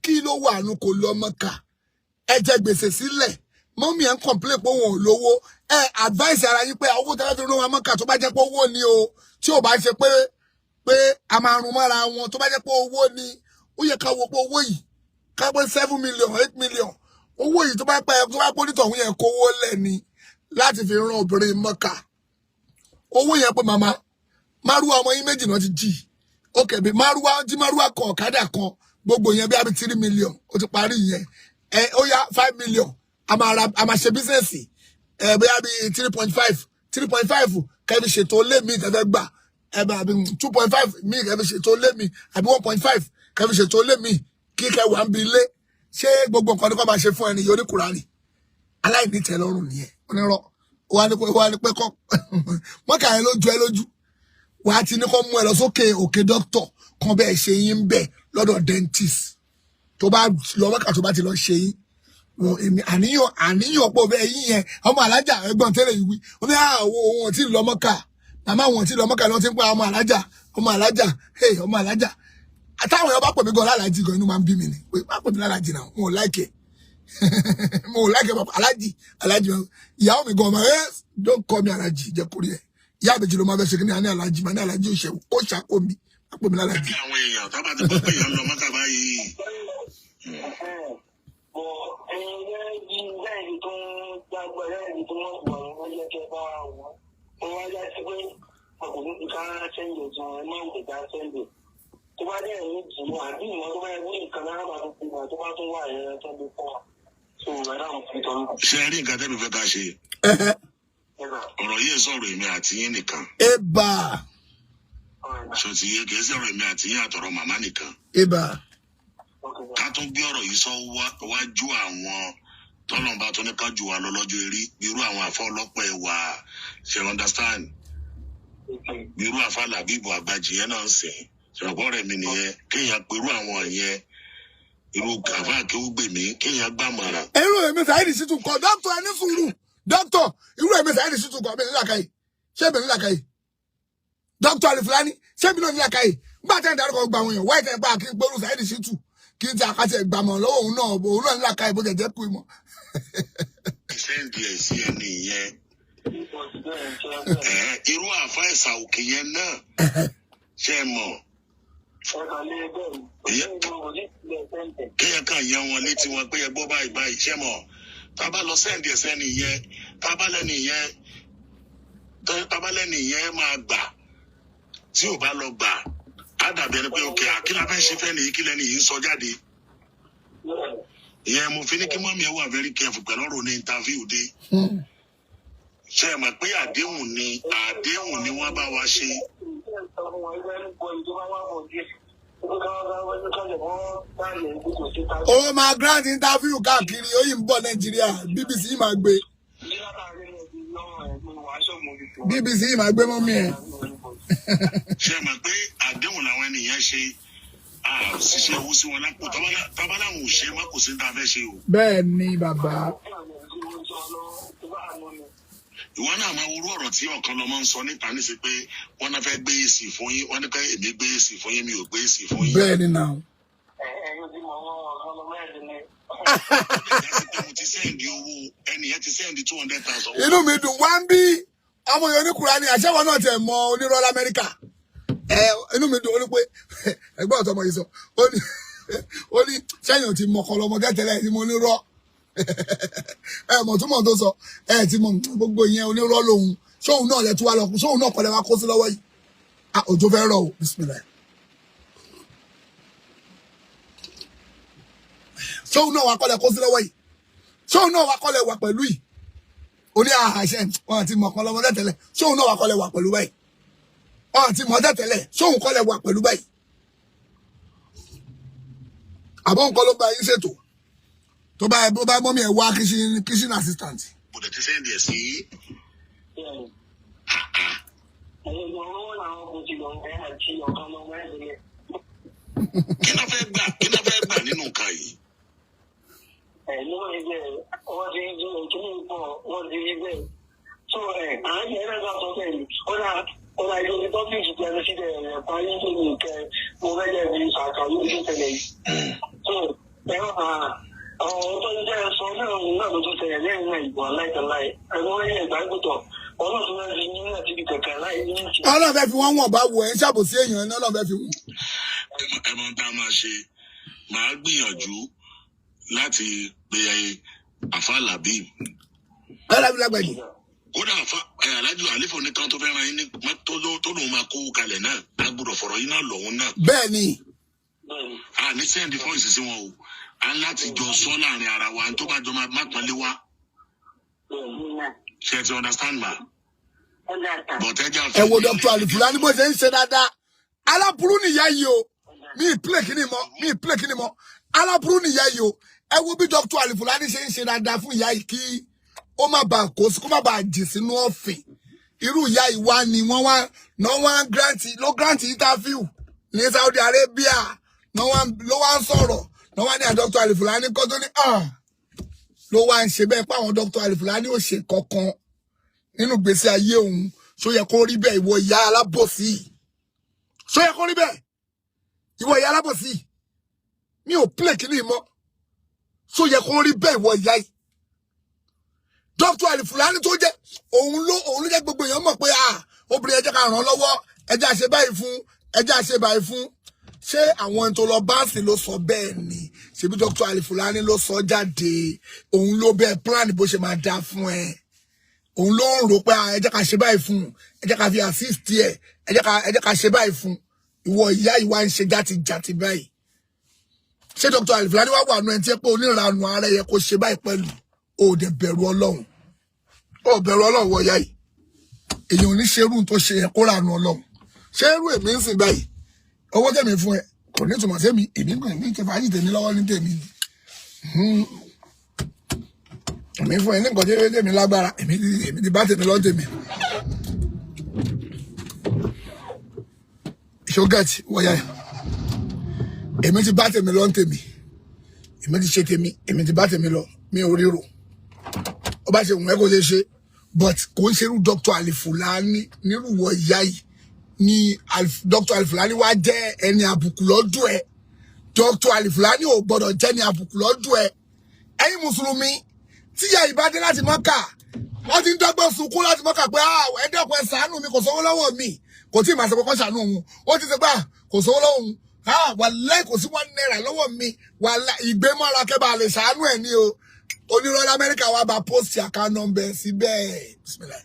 Speaker 1: Kí ló wà nù kò lọ Mọ́kà? Ẹ jẹ gbèsè sílẹ̀, mummy ẹ̀ ń complain pé òun ò lówó. Ẹ advice ara yín pé owó tẹ́lẹ̀ fi rún wa Mọ́kà, tó bá jẹ́ pé owó ni o, tí ò bá ṣe pé a máa rún mọ́ra wọn, tó bá jẹ́ pé owó ni, ó yẹ ká wo pé owó yìí, ká pé 7 million, 8 million, owó yìí, tó bá pẹ́, tó bá pọ́ nítọ̀hún yẹn kówó lẹ̀ ni láti fi rán obìnrin Mọ́kà. Owó yẹn pé màmá márùwá ọmọ yín méjì náà ti jì ó kẹ̀bí márùwá jí, márùwá kan, ọ̀kadà kan, gbogbo yẹn bí abi 3 million, ó ti parí yẹn. Ẹ ó yá, 5 million, a máa ra, a máa ṣe business ẹ, bóyá bí 3.5, 3.5 kẹ́bi ṣètò lé mi tẹ́fẹ́ gbà ẹ bá bí 2.5 mi kẹ́bi ṣètò lé mi, àbí 1.5 kẹ́bi ṣètò lé mi, kí kẹ́ wà ń bi ilé. Ṣé gbogbo nǹkan ní kò máa ṣe fún ẹni yìí? Oníkùránì aláìní tẹ́lọ́rùn nìyẹn, onírọ́ wà ní pé kọ́ mọ́kà yẹn lójú ẹ lójú wà á ti ní kó mú ẹ lọ sókè òkè dókítọ̀ kan bẹ́ẹ̀ ṣe yín ń bẹ̀ lọ́dọ̀ dentist. Tó bá lọ mọ́kà, tó bá ti lọ ṣe yín wọn, èmi àníyàn pọ̀ bẹ́ẹ̀ yín yẹn. Ọmọ alájà ẹgbọ́n tẹ́lẹ̀ yìí wí, ó ní àwọn òun ò tí ì lọ mọ́kà, màmá wọn ò tí ì lọ mọ́kà ni wọ́n ti ń pa ọmọ alájà, ọmọ alájà, hey, ọmọ alájà. Àtàwọn èèyàn bá pè mí gan lálàájì gan, inú máa ń bí mi ni pé má pè mí lálàájì náà, wọn ò like mo ò like bàbá alájì alájì. Ìyàwó mi gan ọmọ ẹ, don't call me alájì, jẹ́ kórìí ẹ. Ìyá àbèjì ló máa fẹ́ ṣe kí ni àní alájì, máa ní alájì òṣèlú kó ṣàkó mi, má pè mí lálàájì.
Speaker 3: Bí àwọn èèyàn tó bá ti gbọ́ pé èèyàn ń lọ Mọ́kà báyìí,
Speaker 5: Bọ̀ ẹ̀yẹ bí lẹ́yìn tó ń gbàgbọ́, lẹ́yìn tó wọ́n gbọ́, wọ́n jẹ́ kẹ́ bá wọn. Wọ́n wá já sí pé ọkùnrin ti ká sẹ́ńdẹ̀ tí wọ́n máa ń gbẹ̀dá sẹ́ńdẹ̀. Tó bá dẹ̀ ní jìnnà àbí ìwọ̀n tó bá yẹ kó nǹkan náà bá tó kú tó bá tún wà yẹn tó lè fọ́ wa. So ẹ̀rọ àwọn fi tọ́
Speaker 3: Ṣe rí nǹkan tẹ́mi fẹ́ ká ṣe? Ọ̀rọ̀ yìí sọ̀rọ̀ èmi àti yín nìkan.
Speaker 1: Eba.
Speaker 3: Ṣó ti yé? Kìí sọ̀rọ̀ èmi àti yín àtọ̀rọ̀ màmá nìkan.
Speaker 1: Eba.
Speaker 3: Ká tún gbé ọ̀rọ̀ yìí sọ wájú àwọn tọ́lọ́mbà tó ní ká jù wá lọ lọ́jọ́ eré, irú àwọn àfọ ọlọ́pàá ẹ̀wà, ṣe understand, irú àfa làbíbò àgbàjì yẹn náà ń sìn ṣọ̀pọ̀ rẹ̀ mi nìyẹn, kéèyàn pe irú àwọn yẹn, irú àfa akéwúgbèmí, kéèyàn gbàmọ̀ràn.
Speaker 1: Irú èmi Saheed Shittu kọ, dókítà, ẹni sùúrù, dókítà, irú èmi Saheed Shittu kọ mi nílàkàyè. Ṣé èmi nílàkàyè? Dókítà Alifulani, ṣé èmi náà nílàkàyè? Nígbà tẹ́ ń darúkọ gba àwọn èèyàn wáyé tẹ́ ń pa kí n pẹ̀lú Saheed Shittu, kí n ti àkàtì ẹ̀gbàmọ̀ lọ́wọ́ òun náà, òun náà nílàkàyè bó jẹ́ kú ìmọ̀.
Speaker 3: Send ẹ̀ sí ẹni yẹn ẹ̀, irú àfa ẹ̀sà òkè yẹn náà, ṣe é mọ̀, kéèyàn kàn yẹ wọn létí wọn pé ẹ gbọ́ báyìí báyìí, ṣe mọ̀, tá a bá lọ send ẹ̀ sẹ́ni yẹn, tá a bá lẹ́ni yẹn máa gbà. Tí ò bá lọ gbà á dàbí ẹni pé òkè àkílà fẹ́ ṣe fẹ́ nìyí, kílẹ̀ nìyí ń sọ jáde. Ìyẹn mo fi ní kí mummy ẹ wà very careful pẹ̀lú ọ̀rọ̀ ní interview dé. Ṣe é mọ̀ pé àdéhùn ni wọ́n bá wa ṣe.
Speaker 1: Ó máa grant interview káàkiri, ó yìí ń bọ̀ Nàìjíríà, BBC yìí máa gbé, BBC yìí máa gbé mummy ẹ̀.
Speaker 3: Ṣe é mọ̀ pé àdéhùn làwọn ènìyàn ṣe, a ṣiṣẹ́ owó sí wọn lápò tábàláwọn ò ṣe má, kò sí ní ta fẹ́ ṣe o.
Speaker 1: Bẹ́ẹ̀ ni, bàbá.
Speaker 3: Ìwọ náà máa worú ọ̀rọ̀ tí ọ̀kan lọ́mọ ń sọ níta níṣẹ́ pé wọ́n náà fẹ́ gbé èsì fún yín, wọ́n ní pé èmi gbé èsì fún yín, mi ò gbé èsì fún yín.
Speaker 1: Bẹ́ẹ̀ ni náà.
Speaker 3: Ó lè jásí pé mo ti send owó, ẹnì yẹn ti send 200,000.
Speaker 1: Inú mi dùn wá ń bí ọmọ yẹn oníkùránì àṣẹwọ̀n náà tẹ̀ mọ onírọ́ lamẹ́ríkà ẹ. Inú mi dùn, ó ní pé ẹgbẹ́ ọ̀tọ̀ ọmọ yìí sọ, ó ní sẹ́yìn ò ti mọ̀kọ́ lọ́mọ tẹ́tẹ́lẹ̀ tí mo nírọ́ ẹ mọ̀ túmọ̀ tó sọ ẹ ti mọ gbogbo ìyẹn, onírọ́ lòun sóun náà lẹ tú wá lọ, sóun náà kọ́ lẹ wá kó sí lọ́wọ́ yìí. Ah, òjò fẹ́ rọ̀ o, bismillah. Sóun náà wá kọ́ lẹ kó sí lọ́wọ́ yìí, sóun náà wá kọ́ lẹ wà pẹ̀lú yìí. Ó ní àṣẹ wọn àti mọ̀kàn lọ́mọ tẹ́tẹ́lẹ̀, sóun náà wá kọ́ lẹ wà pẹ̀lú báyìí. Wọn àti mọ̀ tẹ́tẹ́lẹ̀, sóun kọ́ lẹ wà pẹ̀lú báyìí. Àbọ̀ nǹkan ló bá yín ṣètò tó bá bó bá mummy ẹ̀ wá kitchen assistant.
Speaker 3: Mo dẹ̀ ti send ẹ̀ sí. Kí ló fẹ́ gbà nínú nǹkan yìí?
Speaker 5: Ẹ̀ní wọ́n ti bẹ́ẹ̀, wọ́n ti rí kíní pọ̀, wọ́n ti rí bẹ́ẹ̀. So ẹ̀ à ń yẹ ẹ̀rọ sọ bẹ́ẹ̀ ni ó dà ilé tọ́pìkì tí a lọ síbẹ̀ ẹ̀ parí tó ní ìkẹ́ mo fẹ́ jẹ́ bí ṣàkàwé tó tẹ̀lé yìí. So ẹ̀rọ àwọn tó ń jẹ́ sọ náà náà ló tún tẹ̀lé lẹ́yìn náà ìbò aláìtàláì ẹ̀rọ wọ́n yẹ ìgbàgbọ́tọ̀ ọlọ́run tó fẹ́ fi ní àti ibi kẹ̀kẹ́ láì ní ìtì.
Speaker 1: Ọlọ́run fẹ́ fi wọ́n wọ̀n bá wọ ẹ̀ ń ṣàbòsí èèyàn ní Ọlọ́run fẹ́ fi wọ́n.
Speaker 3: Ẹ mọ tá a máa ṣe, màá gbìyànjú láti pe àfa Labib.
Speaker 1: Ọlọ́run fi lágbàjì.
Speaker 3: Kódà àfa ẹ alájú àlífò nìkan tó fẹ́ ran yín ní tó lòun máa kó kalẹ̀ náà, a gbọ́dọ̀ fọ̀rọ̀ yín náà lọ́hún náà.
Speaker 1: Bẹ́ẹ̀ ni.
Speaker 3: A ní send voice sí wọn o, a ń láti jọ sọ láàrin ara wa tó bá jọ máa má pọ́nlé wá. Ṣe ti understand ma? But ẹ jà.
Speaker 1: Ẹ wo Dr. Alifulani bó ṣe ń ṣe dáadáa. Aláburú nìyá yìí o, mi ì play kíni mọ́, mi ì play kíni mọ́. Aláburú nìyá yìí o. Ẹ wo bí Dr. Alifulani ṣe ń ṣe dáadáa fún ìyá yìí kí ó má bàa kó sí, kó má bàa jì sínú ọ̀fìn. Irú ìyá yìí wá ni wọ́n wá náà wá grant ló grant interview ní Saudi Arabia náà wá ló wá ń sọ̀rọ̀ náà wá ní à Dr. Alifulani kọ́ tó ní ló wá ń ṣe bẹ́ẹ̀ pé àwọn Dr. Alifulani ò ṣe kankan nínú ìgbésí ayé òun. Ṣó yẹ kó rí bẹ́ẹ̀, ìwọ ìyá alábòsí? Ṣó yẹ kó rí bẹ́ẹ̀, ìwọ ìyá alábòsí? Mi ò play kíní mọ́. Ṣó yẹ kó rí bẹ́ẹ̀, ìwọ ìyá yìí? Dr. Alifulani tó jẹ́ òun ló jẹ́ gbogbo èèyàn mọ̀ pé ah, obìnrin, ẹ jẹ́ ká ràn án lọ́wọ́, ẹ jẹ́ àṣẹ báyìí fún, ẹ jẹ́ àṣẹ báyìí fún. Ṣé àwọn ẹni tó lọ báǹsì ló sọ bẹ́ẹ̀ ni? Ṣebí Dr. Alifulani ló sọ jáde. Òun ló bẹ́ẹ̀ plan bó ṣe máa dá fún ẹ. Òun ló ń rò pé ah, ẹ jẹ́ ká ṣe báyìí fún, ẹ jẹ́ ká fi assist ẹ, ẹ jẹ́ ká ṣe báyìí fún. Ìwọ ìyá ìwà ń ṣe játijàti báyìí. Ṣé Dr. Alifulani wá wà nù ẹni tí ẹ pé onírànù ara yẹ kó ṣe báyìí pẹ̀lú? O ò dẹ̀ bẹ̀rù Ọlọ́run, o ò bẹ̀rù Ọlọ́run. Wọ ìyá yìí, èèyàn ò ní ṣerú tó ṣe yẹ kó rànù Ọlọ́run. Ṣé irú èmi ń sìn báyìí, owó tèmi fún ẹ kò ní ìtumọ̀ sẹ́mi, èmi kàn ní ṣe fàájì tèmi lọ́wọ́ ní tèmi ni. Èmi fún ẹ ní nǹkan tí tèmi lágbára, èmi ti bá tèmi lọ tèmi. Ṣógẹ́tì wọ̀nyá yẹn, èmi ti bá tèmi lọ tèmi, èmi ti ṣe tèmi, èmi ti bá tèmi lọ, mi ò ríro. Ó bá ṣe wùn ẹ́ kó ṣe ṣe, but kò ń ṣerú Dr. Alifulani nírú wọ ìyá yìí ni Dr. Alifulani wá jẹ́ ẹni àbùkù lọ́dún ẹ̀. Dr. Alifulani ò gbọ́dọ̀ jẹ́ ní àbùkù lọ́dún ẹ̀. Ẹ̀yin mùsùlùmí tí ìyá ìbá dé láti Mọ́kà, wọ́n ti ń dọ́gbọ́n sunkún láti Mọ́kà pé ah, ẹ dẹ́kun, ẹ ṣàánú mi, kò sówó lọ́wọ́ mi. Kò tí ì máa ṣe kọ́kọ́ ṣàánú òun, ó ti ṣe pé ah, kò sówó lọ́wọ́ òun, ah, wàláì kò sí ₦1 lọ́wọ́ mi, wàláì ìgbémọ́ra kẹ́ bá lè ṣàánú ẹ̀ ní o. Onírọ́ lamẹ́ríkà wa bá post account number síbẹ̀. Bismillah.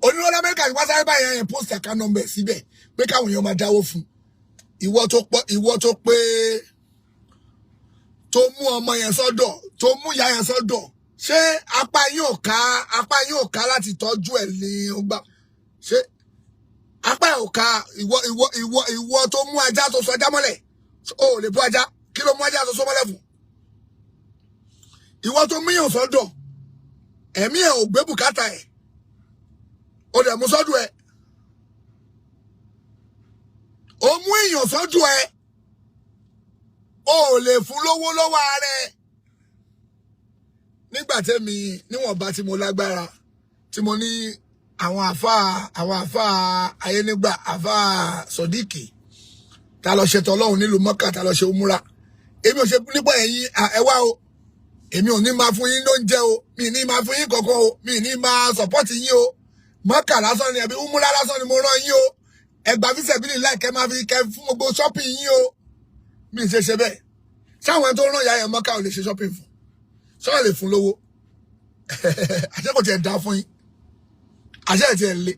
Speaker 1: Onírọ́ lamẹ́ríkà ti wá sáré báyẹn yẹn post account number síbẹ̀ pé káwọn èèyàn máa dáwó fún. Ìwọ tó pọ̀, ìwọ tó pé tó mú ọmọ yẹn sọ́dọ̀, tó mú ìyá yẹn sọ́dọ̀, ṣé apá yín ò ká? Apá yín ò ká láti tọ́jú ẹ̀ ní ọgbà? Ṣé apá ẹ̀ ò ká? Ìwọ tó mú ajá, tó sọ ajá mọ́lẹ̀, o ò lè bú ajá. Kí ló mú ajá tó sọ mọ́lẹ̀ fún? Ìwọ tó míyàn sọ́dọ̀, ẹ̀mí ẹ̀ ò gbé bùkátà ẹ̀, o dẹ̀ mú sọ́dọ̀ ẹ̀, o mú èèyàn sọ́dọ̀ ẹ̀, o ò lè fún lówó lọ́wọ́ ara ẹ̀. Nígbà tẹ́mi níwọ̀nba tí mo lágbára, tí mo ní àwọn àfáà ayé, nígbà àfáà Sọdíkì tá a lọ ṣètò Ọlọ́run nílùú Mọ́kà, tá a lọ ṣe umura, èmi ò ṣe nípa ẹ̀yin. Ẹ wá o, èmi ò ní máa fún yín lóúnjẹ o, mi ní máa fún yín kankan o, mi ní máa support yín o. Mọ́kà lásán ni ẹbí umura lásán ni mo rán yín o. Ẹgbàá fi sẹ̀bílì láì kẹ́ máa fi kẹ́ fún gbogbo shopping yín o. Mi ì ṣe ṣe bẹ́ẹ̀. Sáwọn ẹni tó rán ìyá yẹn Mọ́kà ò lè ṣe shopping fún? Sọ́wọ́n lè fún lówó? Àṣẹ kò tiẹ̀ dá fún yín? Àṣẹ ẹ̀ tiẹ̀ le?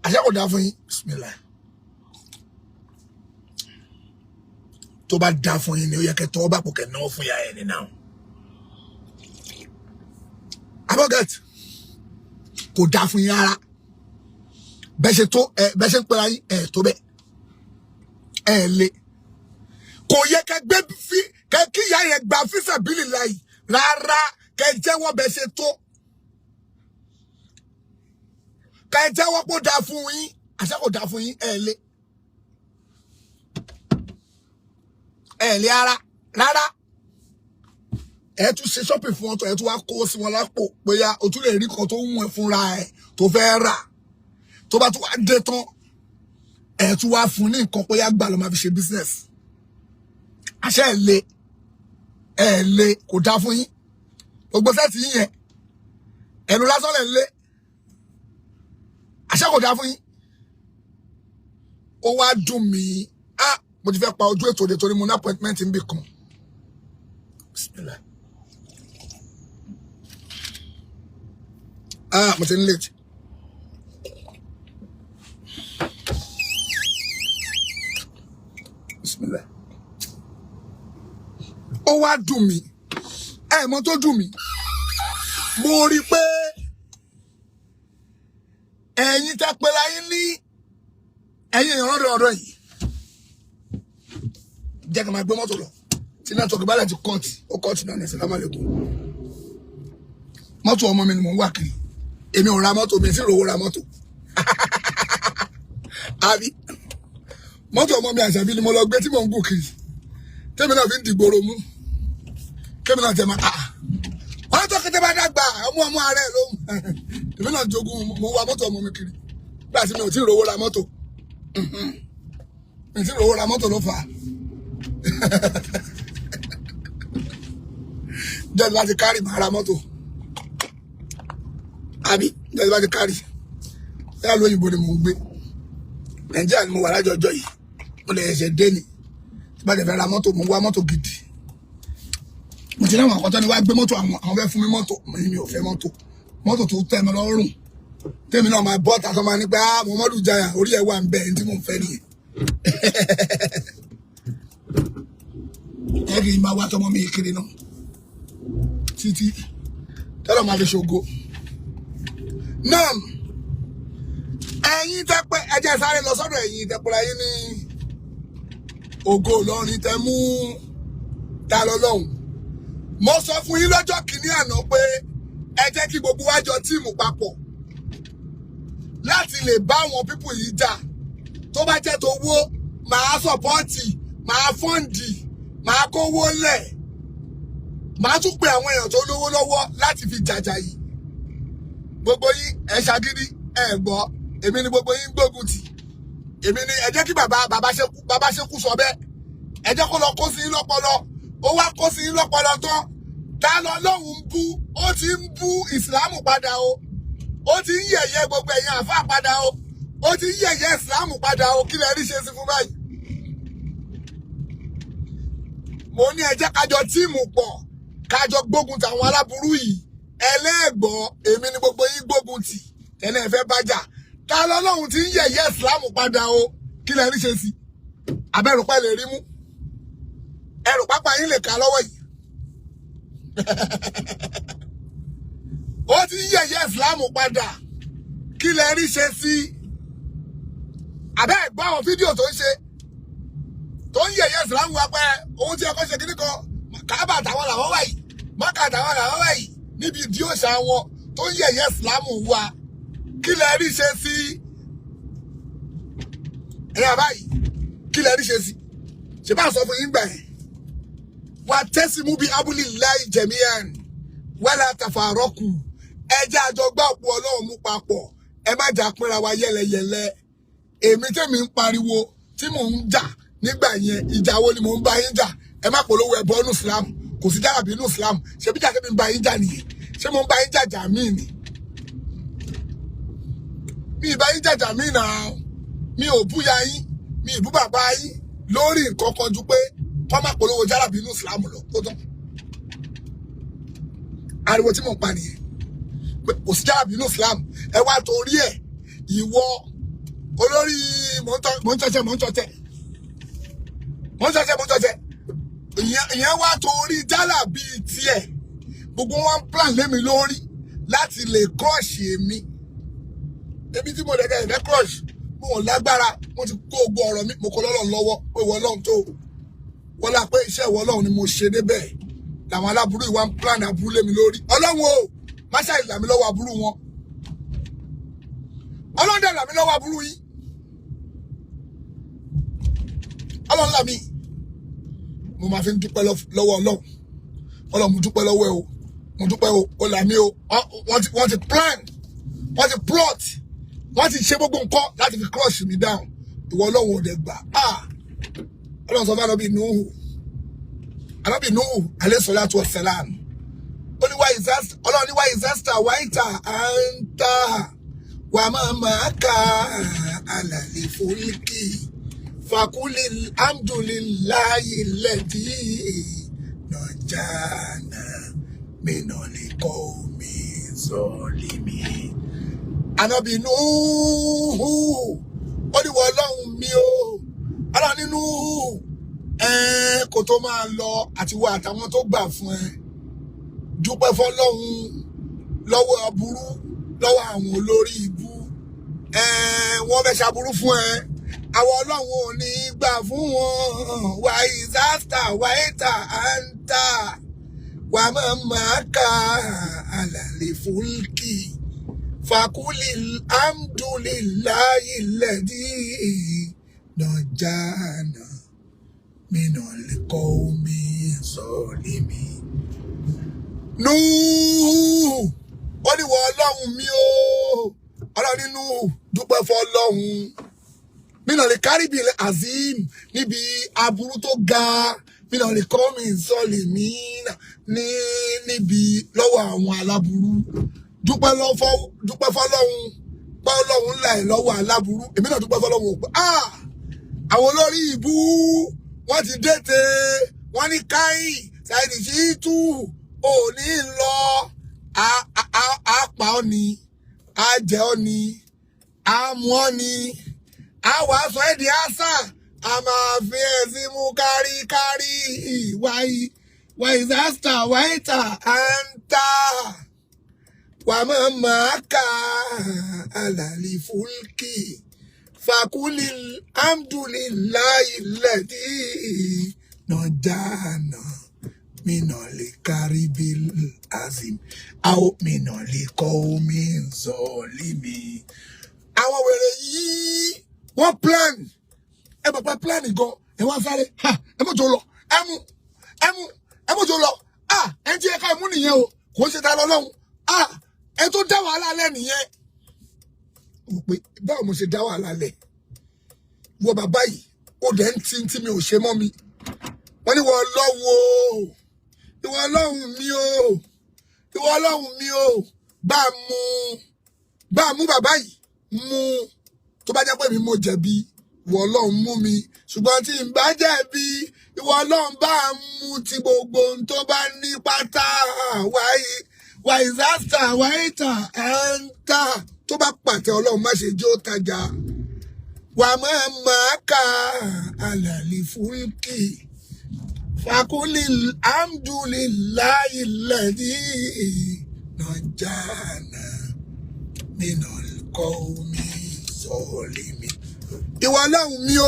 Speaker 1: Àṣẹ kò dá fún yín? Bismillah. Tó bá dá fún yín ni, ó yẹ kẹ́ tọwọ́ bá pò kẹ́ náwó fún ìyá yẹn ní náà. Aboget kò dá fún yín rárá. Bẹ́ẹ̀ ṣe tó ẹ, bẹ́ẹ̀ ṣe ń pera yín ẹ tó bẹ́ẹ̀, ẹ le. Kò yẹ kẹ́ gbé fi kẹ́ kí ìyá yẹn gba fíṣàbílì láyì rárá. Kẹ́ jẹ́wọ́ bẹ́ẹ̀ ṣe tó, kẹ́ jẹ́wọ́ pé ó dáa fún yín. Àṣẹ kò dáa fún yín. Ẹ le, ẹ lé ara rárá. Ẹ tún ṣe shopping fún ọtọ, ẹ tún wá kó sí wọn lápò bóyá o tún lè rí kan tó ń wọn fúnra ẹ tó fẹ́ rà. Tó bá tún wá dé tán, ẹ tún wá fún ní nǹkan bóyá gbà ló máa fi ṣe business. Àṣẹ ẹ lé, ẹ lé. Kò dáa fún yín. Gbogbo set yín yẹn, ẹnu lásán lẹ̀ ń lé. Àṣẹ kò dáa fún yín. Ó wá dùn mí. Ah, mo ti fẹ́ pa ojú ètò òde torí mo ní appointment níbì kan. Bismillah. Ah, mo ti ń late. Bismillah. Ó wá dùn mí. Ẹ mọ̀ tó dùn mí, mo rí i pé ẹ̀yin tẹ́ pé láyé ní ẹ̀yin èèyàn lọ́dọ̀ ọ̀dọ̀ yìí, jẹ́ kí n máa gbé mọ́tò lọ. Tí network bá lẹ̀ ti cut, ó cut náà ní ìsìlámù àlékún. Mọ́tò ọmọ mi ni mò ń wà kiri. Èmi ò ra mọ́tò, mi sì rówó ra mọ́tò. Àbí mọ́tò ọmọ mi àṣàbí ni mo lọ gbé tí mò ń gùn kiri, tèmi náà fi ń dìgboro mú, kémi náà tẹ̀ máa ah wọ́n tó kété bá dàgbà ọmọ ọmọ ààrẹ ló ń èmi náà jogún. Mo wa mọ́tò ọmọ mi kiri nígbà tí mi ò tí ì rówó ra mọ́tò. Mi ò tí ì rówó ra mọ́tò ló fà á. Jẹ́ láti kárì máa ra mọ́tò, àbí jẹ́ láti kárì yálà. Lóyìnbó ni mò ń gbé, Nàìjíríà ni mo wà lájọjọ yìí. Mo lè ṣẹ̀ṣẹ̀ dé ni. Tí bá jẹ́ fẹ́ ra mọ́tò, mo ń wá mọ́tò gidi. Mo ti láwọn àkọ́tọ́ ni wá gbé mọ́tò, àwọn fẹ́ fún mi mọ́tò. Mo ní mi ò fẹ́ mọ́tò. Mọ́tò tó tẹ́ mi lọ́rùn, tèmi náà máa bọ́ tàtọ́, máa ní pé ah, Muhammadu Jaya, orí ẹ̀ wà ń bẹ̀. Ní tí mò ń fẹ́ nìyẹn. Ẹ kì í máa wá tọmọ mi kiri náà títí tọ́lọ̀ máa fi ṣògo náà. Ẹ̀yin tẹ́pẹ́, ẹ jẹ́ sáré lọ sọ́dọ̀ ẹ̀yin tẹ́pẹ́ ayé ní Ògo Ìlọrin tẹ́ mú ta lọ lọ́hùn. Mo sọ fún yín lọ́jọ́ kìíní àná pé ẹ jẹ́ kí gbogbo wa jọ team papọ̀ láti lè bá àwọn people yìí jà. Tó bá jẹ́ tó wó, màá support, màá fund, màá kówó lẹ̀, màá tún pe àwọn èèyàn tó lówó lọ́wọ́ láti fi jàjà yìí. Gbogbo yín ẹ ṣagídí, ẹ gbọ́. Èmi ni gbogbo yín gbógun tì. Èmi ni ẹ jẹ́ kí bàbá ṣekú sọ bẹ́ẹ̀. Ẹ jẹ́ kó lọ kó sí yín lọ́pọlọ. Ó wá kó sí yín lọ́pọlọ tán. Ta lọ lóhùn ń bú? Ó ti ń bú ìsìlámù padà o. Ó ti ń yẹ̀yẹ́ gbogbo ẹ̀yin àfáà padà o. Ó ti ń yẹ̀yẹ́ ìsìlámù padà o. Kí lẹ rí ṣe sí fún báyìí? Mo ní ẹ jẹ́ kájọ team pọ̀, kájọ gbógun tàwọn aláburú yìí. Ẹlẹ́ẹ̀gbọ́, èmi ni gbogbo yín gbógun tì. Tẹ́lẹ̀ ẹ fẹ́ bájà ta lọ́lọ́run ti ń yẹ̀yẹ́ Islam padà o? Kí lẹ rí ṣe sí? Abẹ́rùpá lè rí mú ẹrù pápá yín lè kà lọ́wọ́ yìí. Ó ti ń yẹ̀yẹ́ Islam padà, kí lẹ rí ṣe sí? Abẹ́ ẹ̀gbọ́n àwọn fídíò tó ń ṣe tó ń yẹ̀yẹ́ Islam wa pé ohun tí ẹ kọ́ ṣe kíní kan, Káàbà àtàwọn làwọn wà yìí, Mọ́kà àtàwọn làwọn wà yìí, níbi ìdí òòṣà wọn tó ń yẹ̀yẹ́ Islam wa, kí lẹ rí ṣe sí? Ẹ̀yà báyìí, kí lẹ rí ṣe sí? Ṣe bá sọ fún yín gbà yẹn, wà tẹ́símú bíi abúlé láì jẹ̀míyàn wala tafarọ́kù. Ẹ jẹ́ àjọgbá òpó Ọlọ́run mú papọ̀, ẹ má jà pínra wa yẹlẹyẹlẹ. Èmi tèmi ń pariwo tí mò ń jà nígbà yẹn, ìjà wo ni mò ń bá yín jà? Ẹ má polówó ẹbọ nù Islam, kò sí jàràbí nù Islam. Ṣé bí jà tèmi ń bá yín jà nìyẹn? Ṣé mo ń bá yín jà jà mí ni? Mi ì bá yín jà jà mí náà. Mi ò búya yín, mi ì bú bàbá yín lórí nǹkan kan ju pé kọ́ má polówó jàràbí nù Islam lọ. Ó tán. Ariwo tí mò ń pa nìyẹn pé kò sí jàràbí nù Islam. Ẹ wá torí ẹ, ìwọ olórí, mò ń tọ́ṣẹ́, mò ń tọ́ṣẹ́, mò ń tọ́ṣẹ́, mò ń tọ́ṣẹ́, ìyẹn wá torí jálàbí tiẹ̀, gbogbo wọn plan lémi lórí láti lè crush èmi. Èmi tí mo dẹ̀gẹ̀ ìfẹ́ crush, mo ò lágbára. Mo ti kó gbogbo ọ̀rọ̀ mi, mo kọ́ lọ́lọ́run lọ́wọ́ pé ìwọ Ọlọ́run tó wọ́n lá pé iṣẹ́ ìwọ Ọlọ́run ni mo ṣe débẹ̀ làwọn aláburú ìwà ń plan aburú lémi lórí. Ọlọ́run o, má ṣàì là mí lọ́wọ́ aburú wọn. Ọlọ́run dẹ̀ là mí lọ́wọ́ aburú yìí. Ọlọ́run là mí. Mo máa fi ń dúpẹ́ lọ́wọ́ Ọlọ́run. Ọlọ́run, mo dúpẹ́ lọ́wọ́ ẹ o, mo dúpẹ́ o, o là mí o. Wọ́n ti plan, wọ́n ti plot, wọ́n ti ṣe gbogbo nǹkan láti fi crush mi down. Ìwọ Ọlọ́run ò dẹ̀ gbà. Ah, Ọlọ́run sọ fún Ànábì Nuhu, Ànábì Nuhu alayhi salatu wassalam, ó ní Ọlọ́run ní wáyé ìzásítà wáyìtà à ń tà wà máa máa ka àlàlẹ́ fúlíkì fàkúlì alhamdulillahi lẹ́dí nàjànà mìnàlè kọ́ omi zọ́ọ̀lìmí. Ànábì Nuhu ó ní wọ́n Ọlọ́run mi o, Ọlọ́run nínú ẹ kò tó máa lọ àti wọ àtàwọn tó gbà fún ẹ, dúpẹ́ fọlọ́run lọ́wọ́ aburú, lọ́wọ́ àwọn olórí ibú. Wọ́n fẹ́ ṣaburú fún ẹ, àwọn Ọlọ́run ò ní gbà fún wọn. Wà ìzástà wáìtà àǹtà wà máa máa ka àlàlẹ́ fúlkì fàkúlì alhamdulillahi lẹ́dí nàjànà mìnà lẹ́kọ̀ọ́ omi sọ̀lẹ́mì. Núhù ó ní wọ Ọlọ́run mi o, Ọlọ́run nínú dúpẹ́ fọlọ́run mìnà lè kárìbì azim níbi aburú tó ga, mìnà lè kọ́ mi sọ̀lẹ̀ mí ní níbi lọ́wọ́ àwọn aláburú. Dúpẹ́ lọ́fọ́, dúpẹ́ fọlọ́run pé Ọlọ́run là ẹ́ lọ́wọ́ aláburú. Èmi náà dúpẹ́ fọlọ́run ò pé ah, àwọn olórí ìbú wọ́n ti dètè, wọ́n ní káyì Saheed Shittu ò ní lọ, á pa ọ́ ni, á jẹ ọ́ ni, á mú ọ́ ni, á wà á sọ ẹ́ di àṣà, a máa fi ẹ̀ sí mú káríkárí. Wáyé wáyé zasta wáyé tà á ń tà wà máa máa ka àlàlí fúlkì fàkúlì alhamdulillahi lẹ́dí nàjànà mìnà lè kárí bí azim àwọn mìnà lè kọ́ omi zọ̀ọ́límì. Àwọn wèrè yìí wọ́n plan ẹ, bàbá plan gan, ẹ wá sáré ha, ẹ mọ̀ tó lọ, ẹ mú, ẹ mú, ẹ mọ̀ tó lọ. Ah, ẹ ti ẹ ká ẹ mú nìyẹn o, kò ń ṣe ta lọ lọ́hùn. Ah, ẹ tó dá wàhálà lẹ́ nìyẹn. Mo pé báwo mo ṣe dá wàhálà lẹ̀? Wọ bàbá yìí, ó dẹ̀ ń tí tí mi ò ṣe mọ́ mi. Wọ́n ní wọ́n Ọlọ́run o, ìwọ Ọlọ́run mi o, ìwọ Ọlọ́run mi o, bá a mú, bá a mú bàbá yìí mú. Tó bá jẹ́ pé mi mo jẹ̀bi, ìwọ Ọlọ́run mú mi, ṣùgbọ́n tí n bá jẹ̀bi, ìwọ Ọlọ́run bá a mú ti gbogbo ohun tó bá ní pátá. Wáyé wáyé zasta wáyé tà ẹ̀ ń tà tó Tó bá pàtẹ, Ọlọ́run má ṣe jẹ́ ó tajà. Wà máa máa ka àlàlì fúlkì fakuli alhamdulillahi alladhi najana minal qawmi zalimi. Ìwọ Ọlọ́run mi o,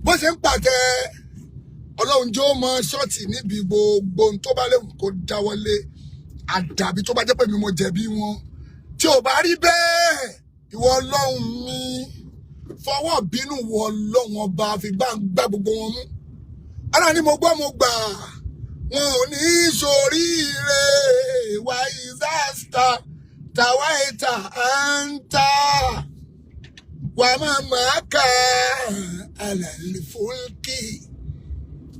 Speaker 1: bó ṣe ń pàtẹ, Ọlọ́run jẹ́ ó mọ ṣọ́ọ̀tì níbi gbogbo ohun tó bá léwu kó dáwọ́lé, àdàbí tó bá jẹ́ pé mi mo jẹ̀bi wọn. Tí ò bá rí bẹ́ẹ̀, ìwọ Ọlọ́run mi, fọwọ́ bínú wọ Ọlọ́run ọba fi gbá ń gbá gbogbo wọn mú. Ọlọ́run ni mo gbọ́, mo gbà, wọn ò ní í ṣoríire. Wà ìzáàsítà tàwáìtà à ń ta wà máa máa kà àlàlì fúlkì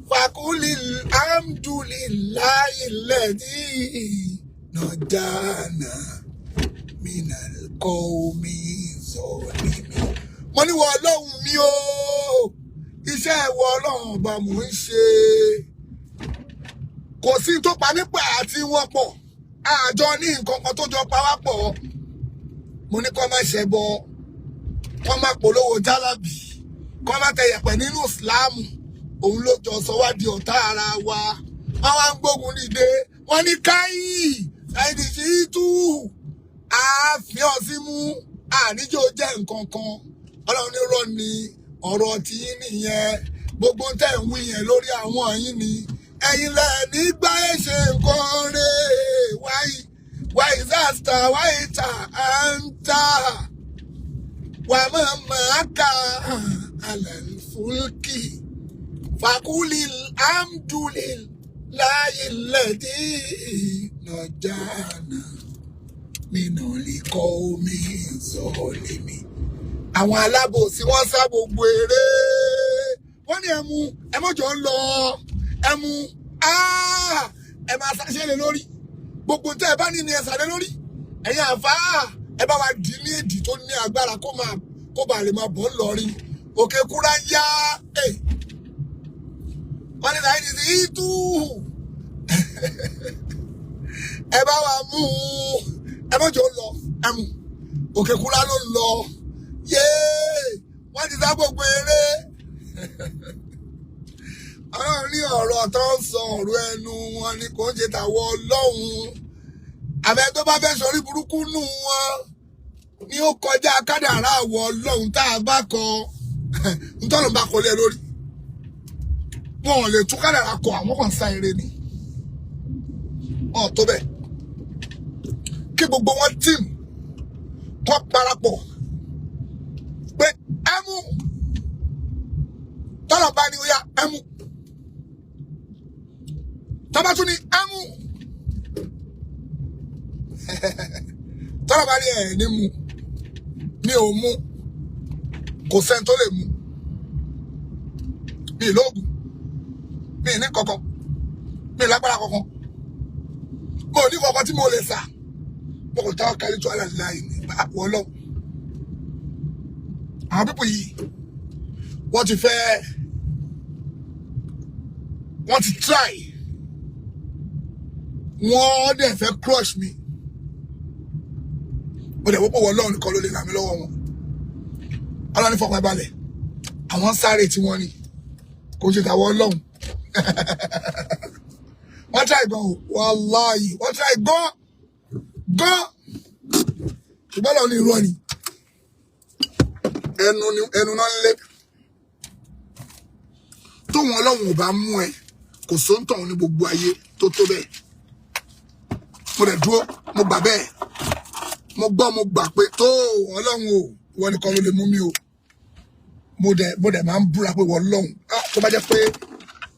Speaker 1: fakuli alhamdulillahi alladhi najana minal qawmi zalimi. Mo ní wọ Ọlọ́run mi o, iṣẹ́ ìwọ Ọlọ́run ọba mò ń ṣe. Kò sí tó pa nípa àti wọn pọ̀, àjọ ní nǹkan kan tó jọ pa wá pọ̀. Mo ní kó má ṣẹbọ, kó má polówó jálàbì, kó má tẹ yẹ̀pẹ̀ nínú ìsìláàmù. Òun ló jọ sọ wá di ọ̀tá ara wa. Wọ́n wá ń gbógun dìde, wọ́n ní káyì ṣáìdì sí tú àáfíà ọsímú àníjó jẹ́ nǹkan kan. Ọlọ́run ní rọ́ ni ọ̀rọ̀ tí yín nìyẹn. Gbogbo tẹ̀ ń wí yẹn lórí àwọn yín ni ẹ̀yin lẹ̀ nígbà ẹ̀ ṣe nǹkan rẹ̀. Wáyé wáyé zasta wáyé ta à ń ta wà máa máa ka àlẹ́ fúlkì fakuli alhamdulillahi alladhi najana minal qawmi zalimi. Àwọn alábòsí, wọ́n sá gbogbo eré. Wọ́n ní ẹmu ẹmọ́jọ́ ń lọ ẹmu, ẹ máa ṣàṣẹ lé lórí. Gbogbo tẹ́ ẹ bá ní ni ẹ sàlẹ̀ lórí. Ẹ̀yin àfáà, ẹ bá wa dì ní èdì tó ní agbára, kó máa kó bá lè máa bọ̀ ńlọrin òkè kúrá yá. Wọ́n ní láì ní ìtú, ẹ bá wa mú un, ẹ mọ̀jọ́ lọ ẹmu òkè kúrá ló ń lọ. Yéé, wọ́n ti sá gbogbo eré. Ọlọ́run ní ọ̀rọ̀ tó ń sọ, ọ̀rọ̀ ẹnu wọn ni, kò ń ṣe tàwọn Ọlọ́run. Àbẹ tó bá fẹ́ sọrí burúkú nù wọn ni ó kọjá kádàrá àwọ̀ Ọlọ́run tá a bá kọ ntọ́nà bá kọ lé lórí. Wọn ò lè tún kádàrá kọ, àwọn kan sá eré ni. Wọn ò tó bẹ́ẹ̀ kí gbogbo wọn team kọ́ parapọ̀ pé ẹmu tọ́lọ̀ bá ní ó yá ẹmu, tọ́ba tún ní ẹmu, tọ́lọ̀ bá ní ẹ̀ ní mu mi ò mu, kò sẹ́ni tó lè mu mi ì lóògùn, mi ì ní kankan, mi ì lágbára kankan, mo ò ní kankan tí mo lè sà. Mo kò táwọn kárí tó aláìláì ní wọ́n lọ. Àwọn people yìí, wọ́n ti fẹ́, wọ́n ti try, wọ́n dẹ̀ fẹ́ crush mi. Mo dẹ̀ wọ́pọ̀ wọ́n lọ́run nìkan ló lè là mí lọ́wọ́ wọn. Ọlọ́run ní fọkàn balẹ̀, àwọn sáré tí wọ́n ní kò ṣe tàwọn Ọlọ́run. Wọ́n try gan o, wàláyé, wọ́n try gan gan, ṣùgbọ́n lọ́run ní irọ́ ni, ẹnu ni ẹnu náà ń lé. Tóun Ọlọ́run ò bá mú ẹ, kò sóńtọ̀ ní gbogbo ayé tó tó bẹ́ẹ̀. Mo dẹ̀ dúró, mo gbà bẹ́ẹ̀, mo gbọ́, mo gbà pé tó Ọlọ́run o, ìwọ nìkan ló lè mú mi o. Mo dẹ̀ máa ń búra pé ìwọ Ọlọ́run, ah, tó bá jẹ́ pé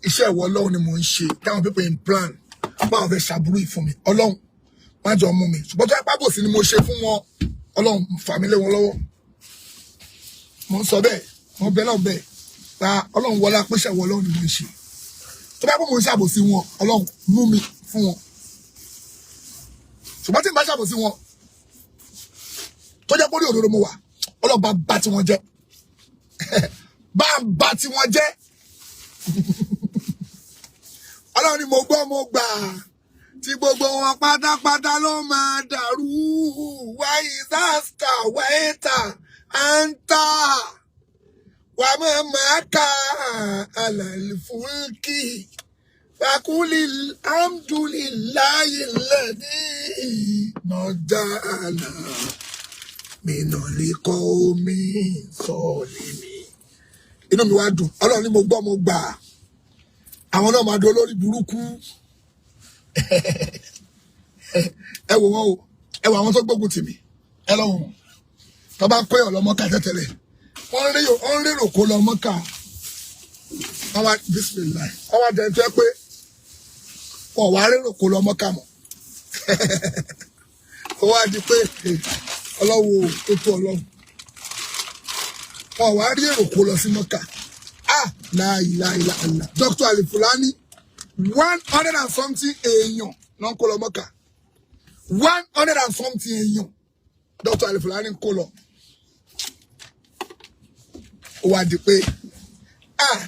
Speaker 1: iṣẹ́ ìwọ Ọlọ́run ni mò ń ṣe, táwọn people in plan báwọn fẹ́ ṣàbúrú yìí fún mi, Ọlọ́run má jọ mú mi. Ṣùgbọ́n tó yẹ pábòsí ni mo ṣe fún wọn, Ọlọ́run fà mí lé wọn lọ́wọ́. Mo ń sọ bẹ́ẹ̀, mo bẹ náà bẹ́ẹ̀ pa Ọlọ́run wọlé apẹ́sẹ̀ ìwọ Ọlọ́run ni mo ń ṣe. Tó bá yẹ pé mo ń ṣàbòsí wọn, Ọlọ́run mú mi fún wọn. Ṣùgbọ́n tí n bá ṣàbòsí wọn, tó jẹ́ pé orí òdodo mo wà, Ọlọ́run bá bá tí wọ́n jẹ́, bá ń bá tí wọ́n jẹ́. Ọlọ́run ni mo gbọ́, mo gbà. Tí gbogbo wọn pátápátá ló máa dàrú. Wáyé zasta wáyéta àǹtà wà máa máa ka àlàlífúnkì fàkúlì alhamdulillahi alladhi najjana minal qawmi zalimin. Inú mi wá dùn. Ọlọ́run ní mo gbọ́, mo gbà. Àwọn náà máa di olórí burúkú. Ẹ wò wọ́n o, ẹ wò àwọn tó gbógun tì mí. Ẹ lọ wò wọ́n. Tó bá kó èèyàn lọ Mọ́kà tẹ́tẹ́lẹ̀, wọ́n rí rò kó lọ Mọ́kà. Wọ́n wá, bisimilayi, wọ́n wá jẹ́ tó yẹ pé wọ́n wá rérò kó lọ Mọ́kà mọ́. Ó wá di pé ọlọ́wọ́ tó tó ọlọ́run, wọ́n wá rí èrò kó lọ sí Mọ́kà. Ah, láìláìláìlá, Dr. Ali Fulani, 100 and something èèyàn náà ń kó lọ Mọ́kà. 100 and something èèyàn Dr. Ali Fulani ń kó lọ. Ó wá di pé, ah,